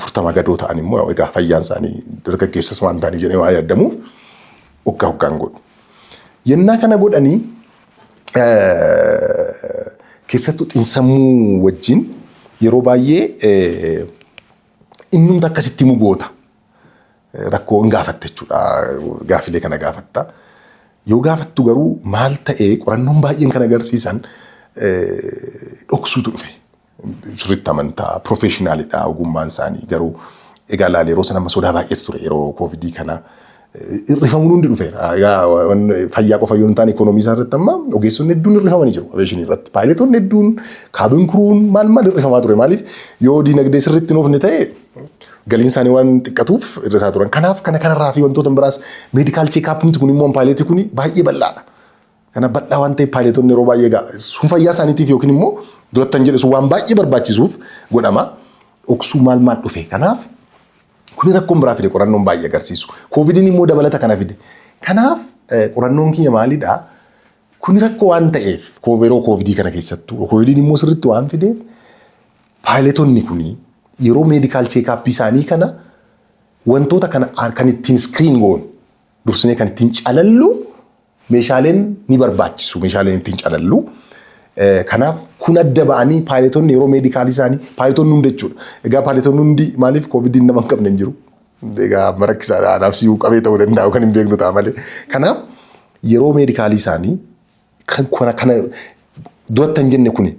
40 gadoo ta'an immoo egaa fayyaan isaanii dargaggeessas waan ta'aniif jedhee waan yaadamuuf waggaa waggaan godhu. Yennaa kana godhanii keessattuu xiinsammuu wajjin yeroo baay'ee innumti akkasitti mugoota. Rakkoo hin gaafatta jechuudha. Gaafilee kana gaafatta. Yoo gaafattu garuu maal ta'ee, qorannoon baay'een kan agarsiisan dhoksuutu dhufe. Sirriitti amantaa professionalidha ogummaan isaanii, garuu egaa laal yeroo sana amma sodaa baay'eetu ture, yeroo COVIDii kana. Hir'ifamuun hundi dhufeera. Egaa fayyaa qofa yoo hin taane ikoonoomii isaa irratti amma ogeessonni hedduun hir'ifamanii jiru aviationii irratti. Pilotonni hedduun, cabin crewn maal maal hir'ifamaa ture. Maaliif, yoo diinagdee sirriitti hin oofne ta'e galiin isaanii waan xiqqatuuf hir'isaa turan. Kanaaf kana kanarraa fi wantoota biraas medical checkupni kun immoo pilotii kun baay'ee bal'aadha. Kana bal'aa waan ta'eef pilotonni yeroo baay'ee egaa sun fayyaa isaaniitiif yookiin immoo durattan jedhe sun waan baay'ee barbaachisuuf godhama. Dhoksuu maal maal dhufe. Kanaaf kuni rakkoon biraa fide, qorannoon baay'ee agarsiisu. COVIDiin immoo dabalata kana fide. Kanaaf qorannoon kiyya maalidhaa? Kuni rakkoo waan ta'eef yeroo COVIDii kana keessattuu COVIDiin immoo sirriitti waan fideef pilotonni kuni yeroo medical checkupii isaanii kana wantoota kana kan ittiin screen goonu, dursinee kan ittiin calallu meeshaaleen ni barbaachisu, meeshaaleen ittiin calallu. Kanaaf kun adda ba'anii pilotonni yeroo medicalii isaanii, pilotonni hundi jechuudha. Egaa pilotonni hundi, maaliif, COVIDiin nama hin qabne hin jiru. Egaa marakkisaadha, anaaf si'uu qabee ta'uu danda'a, kan hin beeknu ta'a malee. Kanaaf yeroo medicalii isaanii kan kana duratti hin jenne kuni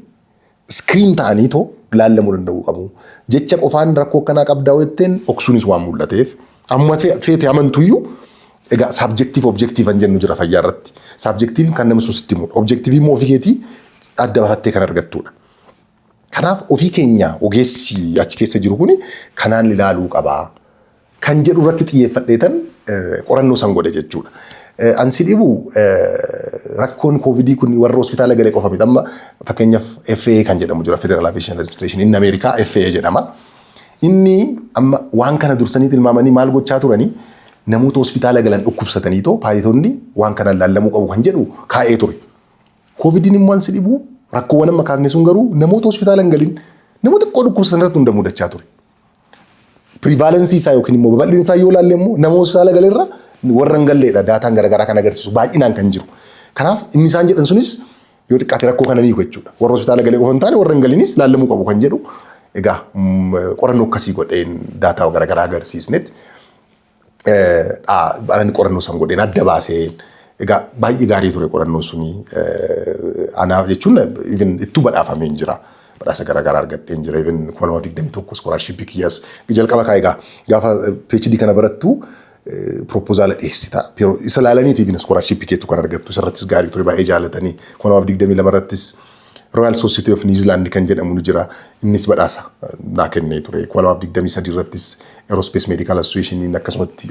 screen ta'anii too laallamuu danda'uu qabu. Jecha qofaan rakkoo akkanaa qabdaa jetteen dhoksuunis waan mul'ateef amma feete amantuyyuu, egaa subjective objective kan jennu jira fayyaa irratti. Subjective kan namni sun sitti himudha. Objective immoo ofii keetii adda baafattee kan argattudha. Kanaaf ofii keenya ogeessi achi keessa jiru kuni kanaan ilaaluu qabaa kan jedhu irratti xiyyeeffadheetan qorannoo san godhe jechuudha. Ansi dhibu rakkoon COVIDii kun warra hospitaala galee qofa miti. Amma fakkeenyaaf FAA kan jedhamu jira, Federal Aviation Administration inni Ameerikaa FAA jedhama. Inni amma waan kana dursanii tilmaamanii maal gochaa turanii, namoota hospitaala galan dhukkubsatanii too pilotonni waan kanaan laallamuu qabu kan jedhu kaa'ee ture. COVIDiin immoo ansi dhibu rakkoowwan amma kaasne sun garuu namoota hospitaala hin galin, namoota xiqqoo dhukkubsatan irratti hunda mudachaa ture. Prevalenceii isaa yookiin immoo babal'inni isaa yoo ilaalle immoo nama hospitaala galerra warra hin galleedha dataan garaagaraa kan agarsiisu baay'inaan kan jiru. Kanaaf inni isaan jedhan sunis yoo xiqqaate rakkoo kana ni hiiku jechuudha. Warra hospitaala galee qofa hin taane warra hin galinis laallamuu qabu kan jedhu egaa qorannoo akkasii godheen data garaagaraa agarsiisnetti ani qorannoo san godheen adda baaseen, egaa baay'ee gaarii ture qorannoon suni anaaf jechuun, even ittuu badhaafameen jira. Badhaasa garaagaraa argadheen jira. Even 2021 scholarshipii kiyyaas jalqaba kaa, egaa gaafa PhD kana barattu proposala dhiyeessita. Isa laalaniiti even scholarshipii keetu kan argattu. Isarrattis gaarii ture, baay'ee jaalatanii 2022 irrattis Royal Society of New Zealand kan jedhamu ni jira. Innis badhaasa naa kennee ture. 2023 irrattis Aerospace Medical Association akkasumatti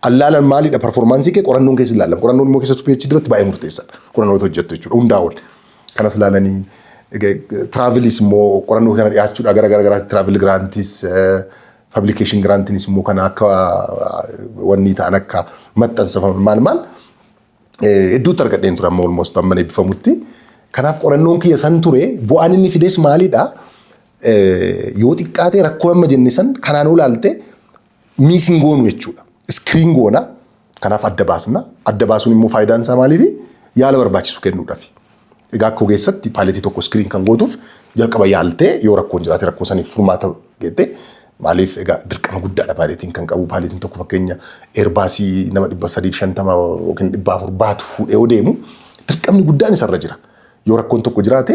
allaalan maalidha, performance kee qorannoon keessa ilaalama. Qorannoon immoo keessattuu PhD irratti baay'ee murteessaadha. Qorannoo hojjettu jechuudha. Hundaa ol. Kanas ilaalanii travelis immoo qorannoo kana dhiyaachuudha gara gara garaatti travel grantis, publication grantinis immoo kana akka wanni ta'an, akka maxxansafaman, maal maal hedduutti argadheen ture amma almost amma eebbifamutti. Kanaaf qorannoon kiyya san ture, bu'aan inni fides maalidha? Yoo xiqqaate rakkoo amma jenne san kanaan olaalte miss hin goonu jechuudha. Screen goona. Kanaaf adda baasna. Adda baasuun immoo faayidaan isaa maaliifi? Yaala barbaachisu kennuudhaafi. Egaa akka ogeessatti pilotii tokko screen kan gootuuf jalqaba yaaltee, yoo rakkoon jiraate rakkoo saniif furmaata geette. Maaliif, egaa dirqama guddaadha pilotiin kan qabu. Pilotiin tokko fakkeenya Airbusii nama 350 yookiin 400 baatu fuudhee yoo deemu dirqamni guddaan isarra jira. Yoo rakkoon tokko jiraate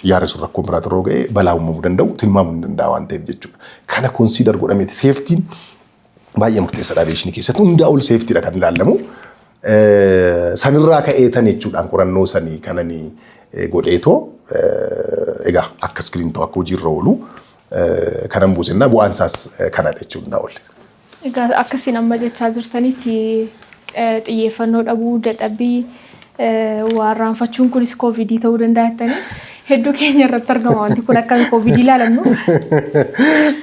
xiyyaarri sun rakkoon biraati yeroo ga'e balaa uumamuu danda'u tilmaamuu hin danda'a waan ta'eef jechuudha. Kana consider godhameeti, safetyn baay'ee murteessaadha, aviationii keessatti hundaa ol safetydha kan ilaalamu. Sanirraa ka'eetan jechuudhaan qorannoo sanii kananii godheetoo egaa akka screen ta'u, akka hojiirra oolu kanan buusennaa, bu'aan isaas kanadha jechuun hundaa ol. Egaa akkasiin amma jechaa jirtanitti xiyyeeffannoo dhabuu, dadhabbii, waa irraanfachuun kunis koovidii ta'uu danda'a jettanii, hedduu keenya irratti argama wanti kun, akkami koovidii ilaalannu?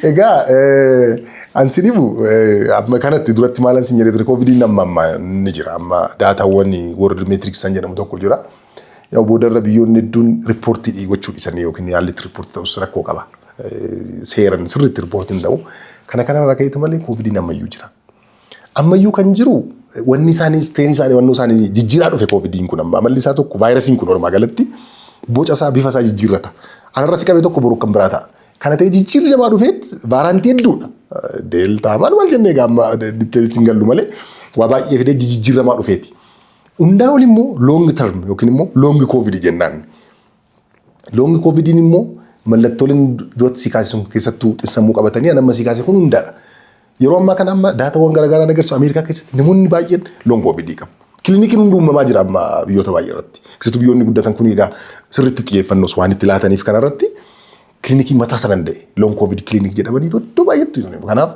Egaa ansi dhibu amma kanatti duratti maal sin jedhee ture, koovidiin amma amma ni jira, amma datawwan World Metrics san jedhamu tokko jira. Yaa boodarra biyyoonni hedduun reportii gochuu dhiisanii yookiin yaalli itti reportii ta'us rakkoo qaba. Seeran sirriitti reportiin ta'u. Kana kanarraa ka'eetu malee koovidiin ammayyuu jira. Ammayyuu kan jiru wanni isaanii steen isaanii wannoo isaanii jijjiiraa dhufe. Koovidiin kun amma amalli isaa tokko, vaayirasiin kun walumaa galatti boca isaa, bifa isaa jijjiirrata. Anarra si qabee tokko boru kan biraa ta'a. Kana ta'ee jijjiirri jabaa dhufeet variantii hedduudha. Delta maal maal jennee egaa amma ittiin gallu malee waa baay'ee fidee jijjiiramaa dhufeeti. Hundaa ol immoo long term yookiin immoo long covid jennaan. Long covidiin immoo mallattooleen duratti si kaasisun keessattuu xissammuu qabatanii amma si kaase kun hundaadha. Yeroo ammaa kana amma datawwan garaagaraa agarsiisu, Ameerikaa keessatti namoonni baay'een long covidii qabu. Kilinikiin hundi uumamaa jira amma biyyoota baay'ee irratti. Keessattuu biyyoonni guddatan kun egaa sirriitti xiyyeeffannoos waan itti laataniif kanarratti kilinikii mataa isaa danda'e long covid clinic jedhamanii iddoo baay'eetti jiru. Kanaaf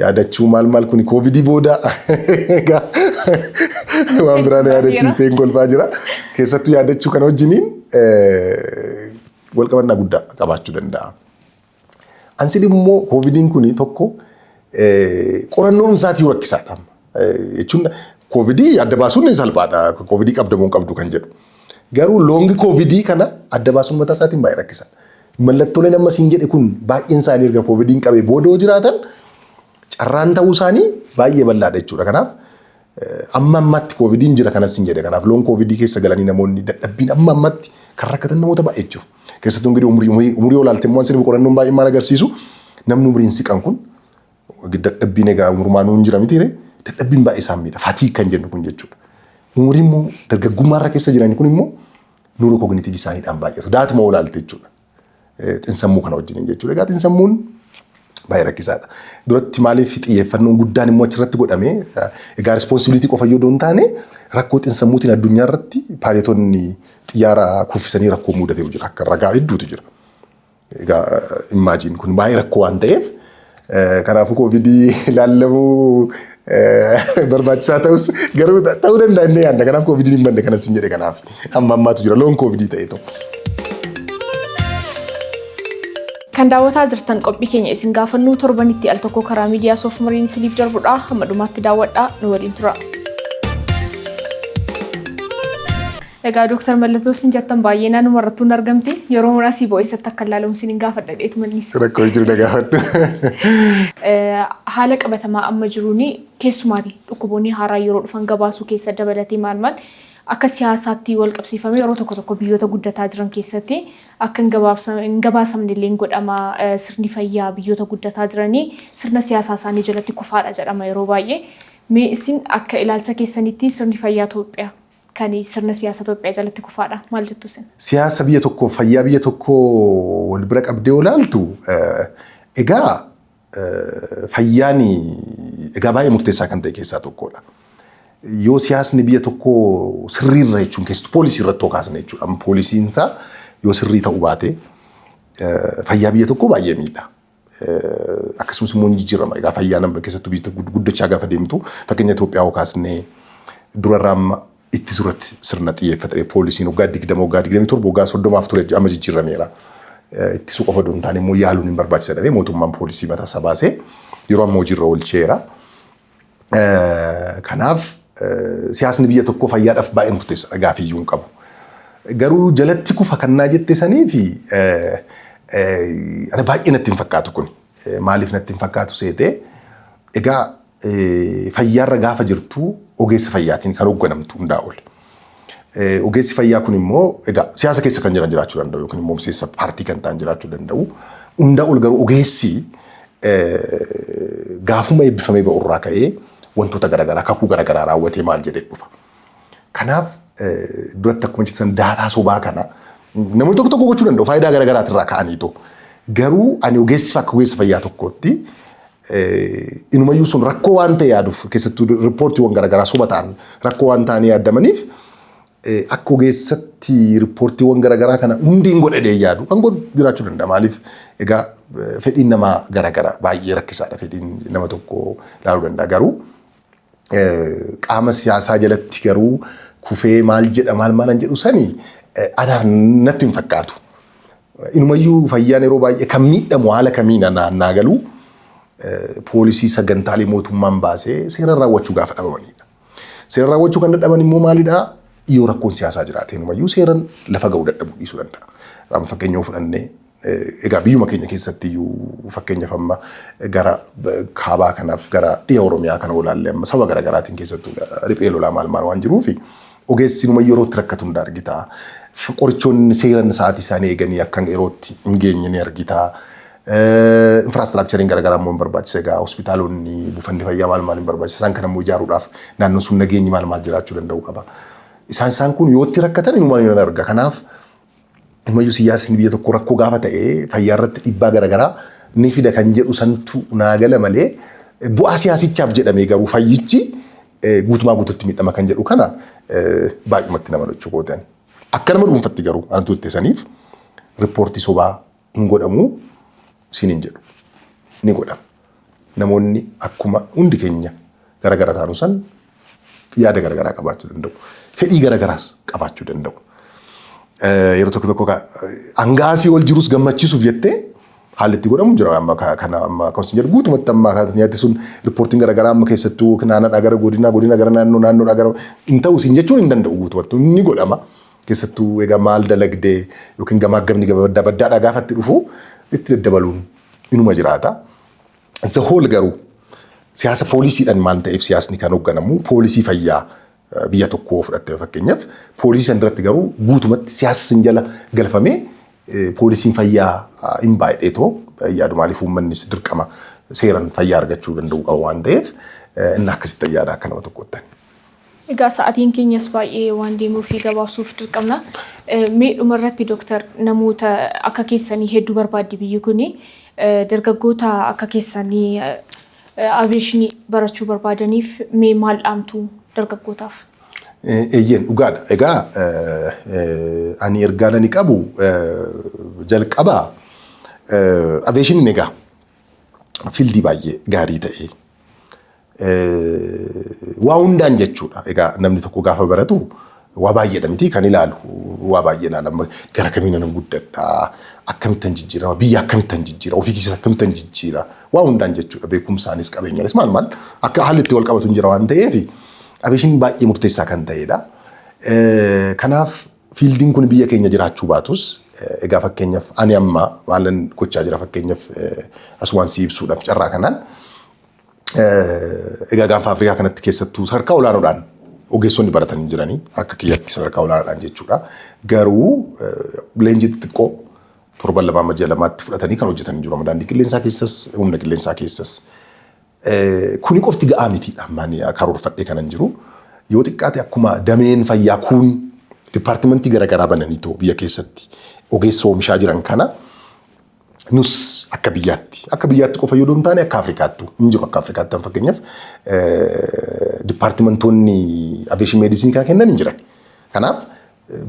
yaadachuu maal maal kuni koovidii booda egaa waan biraan yaadachiistee hin kolfaa jira. Keessattuu yaadachuu kana wajjiniin wal qabannaa guddaa qabaachuu danda'a. Ansi immoo koovidiin kuni tokko qorannoon isaatii rakkisaadha. Jechuun koovidii adda baasuun salphaadha. Koovidii qabda moo hin qabdu kan jedhu. Garuu long covidii kana adda baasuun mataa isaatiin baay'ee rakkisaadha. Mallattooleen amma siin jedhe kun baay'een isaanii erga koovidiin qabee booda yoo jiraatan carraan ta'uu isaanii baay'ee bal'aadha jechuudha. Kanaaf amma ammatti koovidiin jira kanas siin jedhe. Kanaaf long covidii keessa galanii namoonni dadhabbiin amma ammatti kan rakkatan namoota baay'ee jiru. Keessattuu ingirii umurii umurii olaalte immoo asirri qorannoon baay'ee maal agarsiisu, namni umuriin siqan kun dadhabbiin egaa umurumaan hin jira miti, dadhabbiin baay'ee isaan miidha. Fatigue kan jennu kun jechuudha. Umuriin immoo dargaggummaa irra keessa jiran kun immoo neurocognitive isaaniidhaan baay'atu. Datuma olaalte jechuudha. Xinsammuu kana wajjin jechuudha. Egaa xinsammuun baay'ee rakkisaadha. Duratti maaliif xiyyeeffannoon guddaan immoo achirratti godhame? Egaa responsibility qofa yoo hin taane rakkoo xinsammuutiin addunyaa irratti pilotonni xiyyaara kuffisanii rakkoo mudatee jira. Akka ragaa hedduutu jira. Egaa imagine kun baay'ee rakkoo waan ta'eef, kanaafuu koovidii ilaallamuu barbaachisaa ta'us garuu ta'uu danda'a inni yaadna. Kanaaf koovidiin hin banne kanas hin jedhe, kanaaf amma ammaatu jira long covidii ta'e tokko. Kan daawwataa jirtan qophii keenya isin gaafannuu torbanitti al tokko karaa miidiyaa soofumariin isiniif darbudha. Hamma dhumaatti daawwadhaa, nu waliin tura. Egaa Dooktar, mallattoo isin jettan baay'ee naannuma irrattuu hin argamti. Yeroo muraasii bo'eessatti akka ilaalamu isin hin gaafadha dheetu mallis. Rakkoo jiru na gaafadhu. Haala qabatamaa amma jiruun keessumaati dhukkuboonni haaraa yeroo dhufan gabaasuu keessa dabalatee maal maal akka siyaasaatti wal qabsiifamee yeroo tokko tokko biyyoota guddataa jiran keessatti akka hin gabaasamne illee godhama. Sirni fayyaa biyyoota guddataa jiranii sirna siyaasaa isaanii jalatti kufaadha jedhama yeroo baay'ee. Mee isin akka ilaalcha keessanitti sirni fayyaa Itoophiyaa kan sirna siyaasa Itoophiyaa jalatti kufaadha, maal jettu isin? Siyaasa biyya tokkoo, fayyaa biyya tokkoo wal bira qabdee olaaltu, egaa fayyaan egaa baay'ee murteessaa kan ta'e keessaa tokkodha. Yoo siyaasni biyya tokkoo sirriirra jechuun, keessattuu poolisii irratti yoo kaasne jechuudha. Amma poolisiinsaa yoo sirrii ta'uu baate fayyaa biyya tokkoo baay'ee miidha. Akkasumas immoo hin jijjiirama. Egaa fayyaa nama keessattuu biyya guddachaa gaafa deemtu, fakkeenya Itoophiyaa yoo kaasne, durarraa amma ittisuu irratti sirna xiyyeeffate. Poolisiin waggaa 20, waggaa 27, waggaa 30f ture, amma jijjiirameera. Ittisuu qofa osoo hin taane immoo yaaluun hin barbaachisa jedhamee mootummaan poolisii mataa isaa baasee yeroo amma hojiirra oolcheera. Kanaaf siyaasni biyya tokkoo fayyaadhaaf baay'ee murteessaadha, gaafiyyuu hin qabu. Garuu jalatti kufa kannaa jette sanii fi ana baay'ee natti hin fakkaatu kun. Maaliif natti hin fakkaatu seetee? Egaa fayyaarra gaafa jirtu ogeessa fayyaatiin kan hoogganamtu hundaa ol. Ogeessi fayyaa kun immoo egaa siyaasa keessa kan jiran jiraachuu danda'u yookiin immoo miseensa paartii kan ta'an jiraachuu danda'u. Hundaa ol garuu ogeessi gaafuma eebbifamee ba'urraa ka'ee wantoota garaagaraa, kakuu garaagaraa raawwatee maal jedhee dhufa. Kanaaf duratti akkuma jettan data sobaa kana namoonni tokko tokko gochuu danda'u faayidaa garaagaraatirraa ka'aniitu. Garuu ani ogeessi akka ogeessa fayyaa tokkootti inumayyuu sun rakkoo waan ta'e yaaduuf, keessattuu riippoortiiwwan garaagaraa soba ta'an rakkoo waan ta'anii yaadamaniif, akka ogeessatti riippoortiiwwan garaagaraa kana hundi hin godhadhee yaadu. Kan godhu jiraachuu danda'a. Maaliif, egaa fedhiin namaa garaagara, baay'ee rakkisaadha, fedhiin nama tokko ilaaluu danda'a. Garuu qaama siyaasaa jalatti garuu kufee maal jedha maal maalan jedhu sani anaaf natti hin fakkaatu. Inumayyuu fayyaan yeroo baay'ee kan miidhamu haala kamiin naannaa galuu poolisii sagantaalee mootummaan baasee seera raawwachuu gaafa dhabamanidha. Seera raawwachuu kan dadhaban immoo maalidhaa? Yoo rakkoon siyaasaa jiraate inumayyuu seeran lafa ga'uu dadhabuu dhiisuu danda'a. Amma fakkeenya yoo fudhannee, egaa biyyuma keenya keessatti iyyuu fakkeenyaaf amma gara kaabaa kanaaf gara dhiha Oromiyaa kana olaallee, amma saba garaagaraatiin keessattuu riphee lolaa maal maal waan jiruufi ogeessi inumayyuu yeroo itti rakkatu hunda argita. Qorichoonni seeran sa'aatii isaanii eeganii akka yerootti hin geenye ni argita. Infrastructureiin garaagaraa immoo hin barbaachisa. Egaa hospitaalonni, buufanni fayyaa maal maal hin barbaachisa. Isaan kana immoo ijaaruudhaaf naannoon sun nageenyi maal maal jiraachuu danda'u qaba. Isaan kun yoo itti rakkatan inumaan hin arga. Kanaaf inumayyuu siyaasni biyya tokko rakkoo gaafa ta'e fayyaa irratti dhiibbaa garaagaraa ni fida kan jedhu santu naa gala malee, bu'aa siyaasichaaf jedhamee garuu fayyichi guutumaa guututti miidhama kan jedhu kana baay'umatti nama lochuu gootan. Akka nama dhuunfatti garuu anatu itti saniif riippoortii sobaa hin godhamu siin hin jedhu. Ni godhama. Namoonni akkuma hundi keenya garagara taanu san yaada garagaraa qabaachuu danda'u. Fedhii garagaraas qabaachuu danda'u. Yeroo tokko tokko hangaasii ol jirus gammachiisuuf jettee haalli itti godhamu jira. Amma kana amma akkuma jedhu guutumatti amma nyaatti sun riippoortiin garagaraa amma keessattuu naannoodhaa gara godinaa, godina gara naannoo, naannoodhaa gara hin ta'u siin jechuun hin danda'u, guutumatti ni godhama. Keessattuu egaa maal dalagdee yookiin gamaagamni baddaa baddaadhaa gaafa itti dhufu itti daddabaluun inuma jiraata. The whole garuu siyaasa poolisiidhaan maal ta'eef siyaasni kan hoogganamu poolisii fayyaa biyya tokkoo fudhatte fakkeenyaaf, poolisii san irratti garuu guutumatti siyaasa san jala galfamee poolisiin fayyaa hin baay'eetoo yaadu. Maaliif, uummannis dirqama seeran fayyaa argachuu danda'u qaba waan ta'eef, inni akkasitti yaada akka nama tokkotti. Egaa sa'aatiin keenyas baay'ee waan deemuuf gabaabsuuf dirqamna. Mee dhumarratti dooktar, namoota akka keessanii hedduu barbaaddi biyyi kuni. Dargaggoota akka keessanii aviation barachuu barbaadaniif mee maal dhaamtu dargaggootaaf? Eeyyeen, dhugaadha. Egaa ani ergaan ani qabu jalqabaa aviationiin egaa field baay'ee gaarii ta'e waa hundaan jechuudha. Egaa namni tokko gaafa baratu waa baay'eedha miti kan ilaalu, waa baay'ee ilaala. Gara kamiin nan guddadhaa, akkamittan jijjiirama, biyya akkamittan jijjiira, ofii keessatti akkamittan jijjiira, waa hundaan jechuudha. Beekumsaanis qabeenyaanis maal maal akka haalli itti wal qabatu hin jira waan ta'eef aviationiin baay'ee murteessaa kan ta'edha. Kanaaf fieldiin kun biyya keenya jiraachuu baatus, egaa fakkeenyaaf ani amma maalan gochaa jira, fakkeenyaaf asumaan si ibsuudhaaf carraa kanaan, egaa gaanfa Afrikaa kanatti keessattuu sadarkaa olaanoodhaan ogeessonni baratanii jiranii akka kiyyatti sadarkaa olaanaadhaan jechuudha. Garuu leenjii xixiqqoo torban 2 amma ji'a 2tti fudhatanii kan hojjetanii jiru. Daandii qilleensaa keessas, humna qilleensaa keessas. Kuni qofti ga'aa mitiidha. Ammaan karoorfadhee kanan jiru. Yoo xiqqaate akkuma dameen fayyaa kun departmentii garaagaraa bananii too biyya keessatti ogeessa oomishaa jiran kana Nus akka biyyaatti qofa yoo hin taane akka Afrikaattu hin jiru. Akka Afrikaatti fakkeenyaaf departmentoonni aviation medicine kan kennan hin jiran. Kanaaf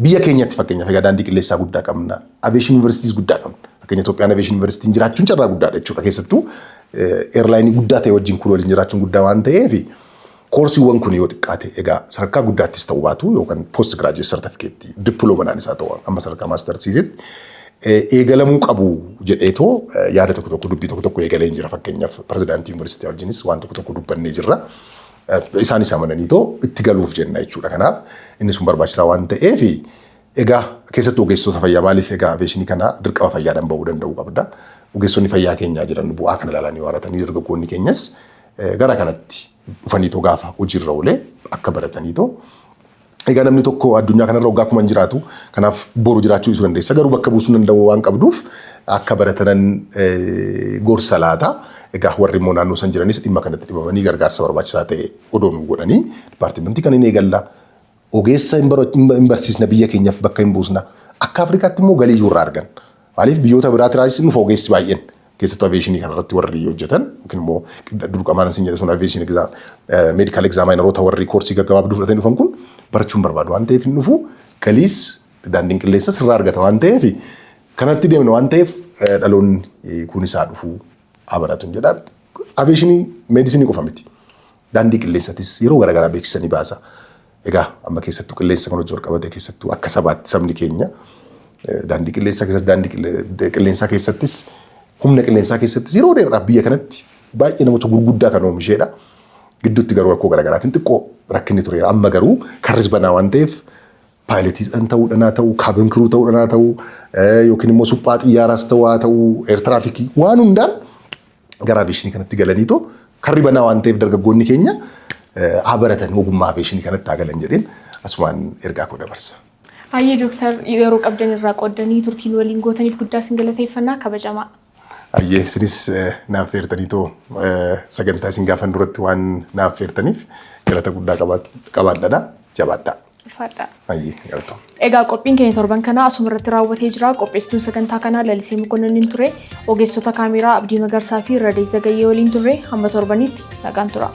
biyya keenyatti fakkeenyaaf egaa daandii qilleensaa guddaa qabna. Aviation yuunivarsiitiis guddaa qabna. Fakkeenya Itoophiyaan aviation yuunivarsiitiin jiraachuun carraa guddaadha jechuudha. Keessattuu airline guddaa ta'e wajjin kun waliin jiraachuun guddaa waan ta'eef, courseiiwwan kun yoo xiqqaate egaa sadarkaa guddaattis ta'uu baatu yookaan post graduate certificate dippiloomadhaan isaa ta'u amma sadarkaa mastersiisitti eegalamuu qabu jedheetoo yaada tokko tokko, dubbii tokko tokko eegalee jira. Fakkeenyaaf pirezidaantii yuunivarsiitii wajjinis waan tokko tokko dubbannee jirra. Isaanis amananiitoo itti galuuf jenna jechuudha. Kanaaf inni sun barbaachisaa waan ta'eef, egaa keessattuu ogeessota fayyaa, maaliif egaa aviation kana dirqama fayyaadhaan bahuu danda'uu qabda. Ogeessonni fayyaa keenyaa jiran bu'aa kana ilaalanii waaratanii, dargaggoonni keenyas gara kanatti dhufaniitoo gaafa hojiirra oolee akka barataniitoo. Egaa namni tokko addunyaa kanarra waggaa 1000 jiraatu, kanaaf boru jiraachuu dhiisuu dandeessa. Garuu bakka buusuu danda'u waan qabduuf akka baratanan gorsa laata. Egaa warri immoo naannoo san jiranis dhimma kanatti dhibamanii gargaarsa barbaachisaa ta'e odoo nu godhanii, department kan hin eegalla. Ogeessa hin barsiisna, biyya keenyaaf bakka hin buusna. Akka Afrikaatti immoo galii irraa argan. Maaliif biyyoota biraatti nuuf ogeessi baay'een keessattuu aviation kanarratti warri hojjetan yookiin immoo durqamaan isin jedhe sun aviation medical examineroota warri course gaggabaabduu fudhatanii dhufan kun barachuun barbaadu waan ta'eef hin dhufu. Galiis daandiin qilleensa sirraa argata waan ta'eef kanatti deemna waan ta'eef, dhaloonni kun isaa dhufuu haa baratu jedha. Aviation medicine qofa miti. Daandii qilleensattis yeroo garaagaraa beeksisanii baasa. Egaa amma keessattuu qilleensa kan hojii wal qabate, keessattuu akka sabaatti sabni keenya daandii qilleensaa keessatti, daandii qilleensaa keessattis, humna qilleensaa keessattis yeroo dheeraadhaaf biyya kanatti baay'ee namoota gurguddaa kan oomisheedha. Gidduutti garuu rakkoo garaagaraatiin xiqqoo rakkinni tureera. Amma garuu karris banaa waan ta'eef, pilotiidhaan ta'uudhaan haa ta'u, cabin crew ta'uudhaan haa ta'u, yookiin immoo suphaa xiyyaaraas ta'u haa ta'u, air traffic waan hundaan gara aviation kanatti galaniitoo karri banaa waan ta'eef, dargaggoonni keenya haa baratan, ogummaa aviation kanatti haa galan jedheen asumaan ergaa koo dabarsa. Hayyee dooktar, yeroo qabdan irraa qooddanii turtiin waliin gootaniif guddaa isin galateeffannaa, kabajamaa. Hayyee, isinis naaf feertaniitoo sagantaa isin gaafan duratti waan naaf feertaniif galata guddaa qabaadhadha. Jabaadhaa. Ulfaadhaa. Hayyee, galatoom. Egaa qophiin keenya torban kanaa asuma irratti raawwatee jira. Qopheessituun sagantaa kanaa Lalisee Mokonninnin ture. Ogeessota kaameeraa Abdii Magarsaa fi Radee Zagayyee waliin turre. Hamma torbanitti nagaan tura.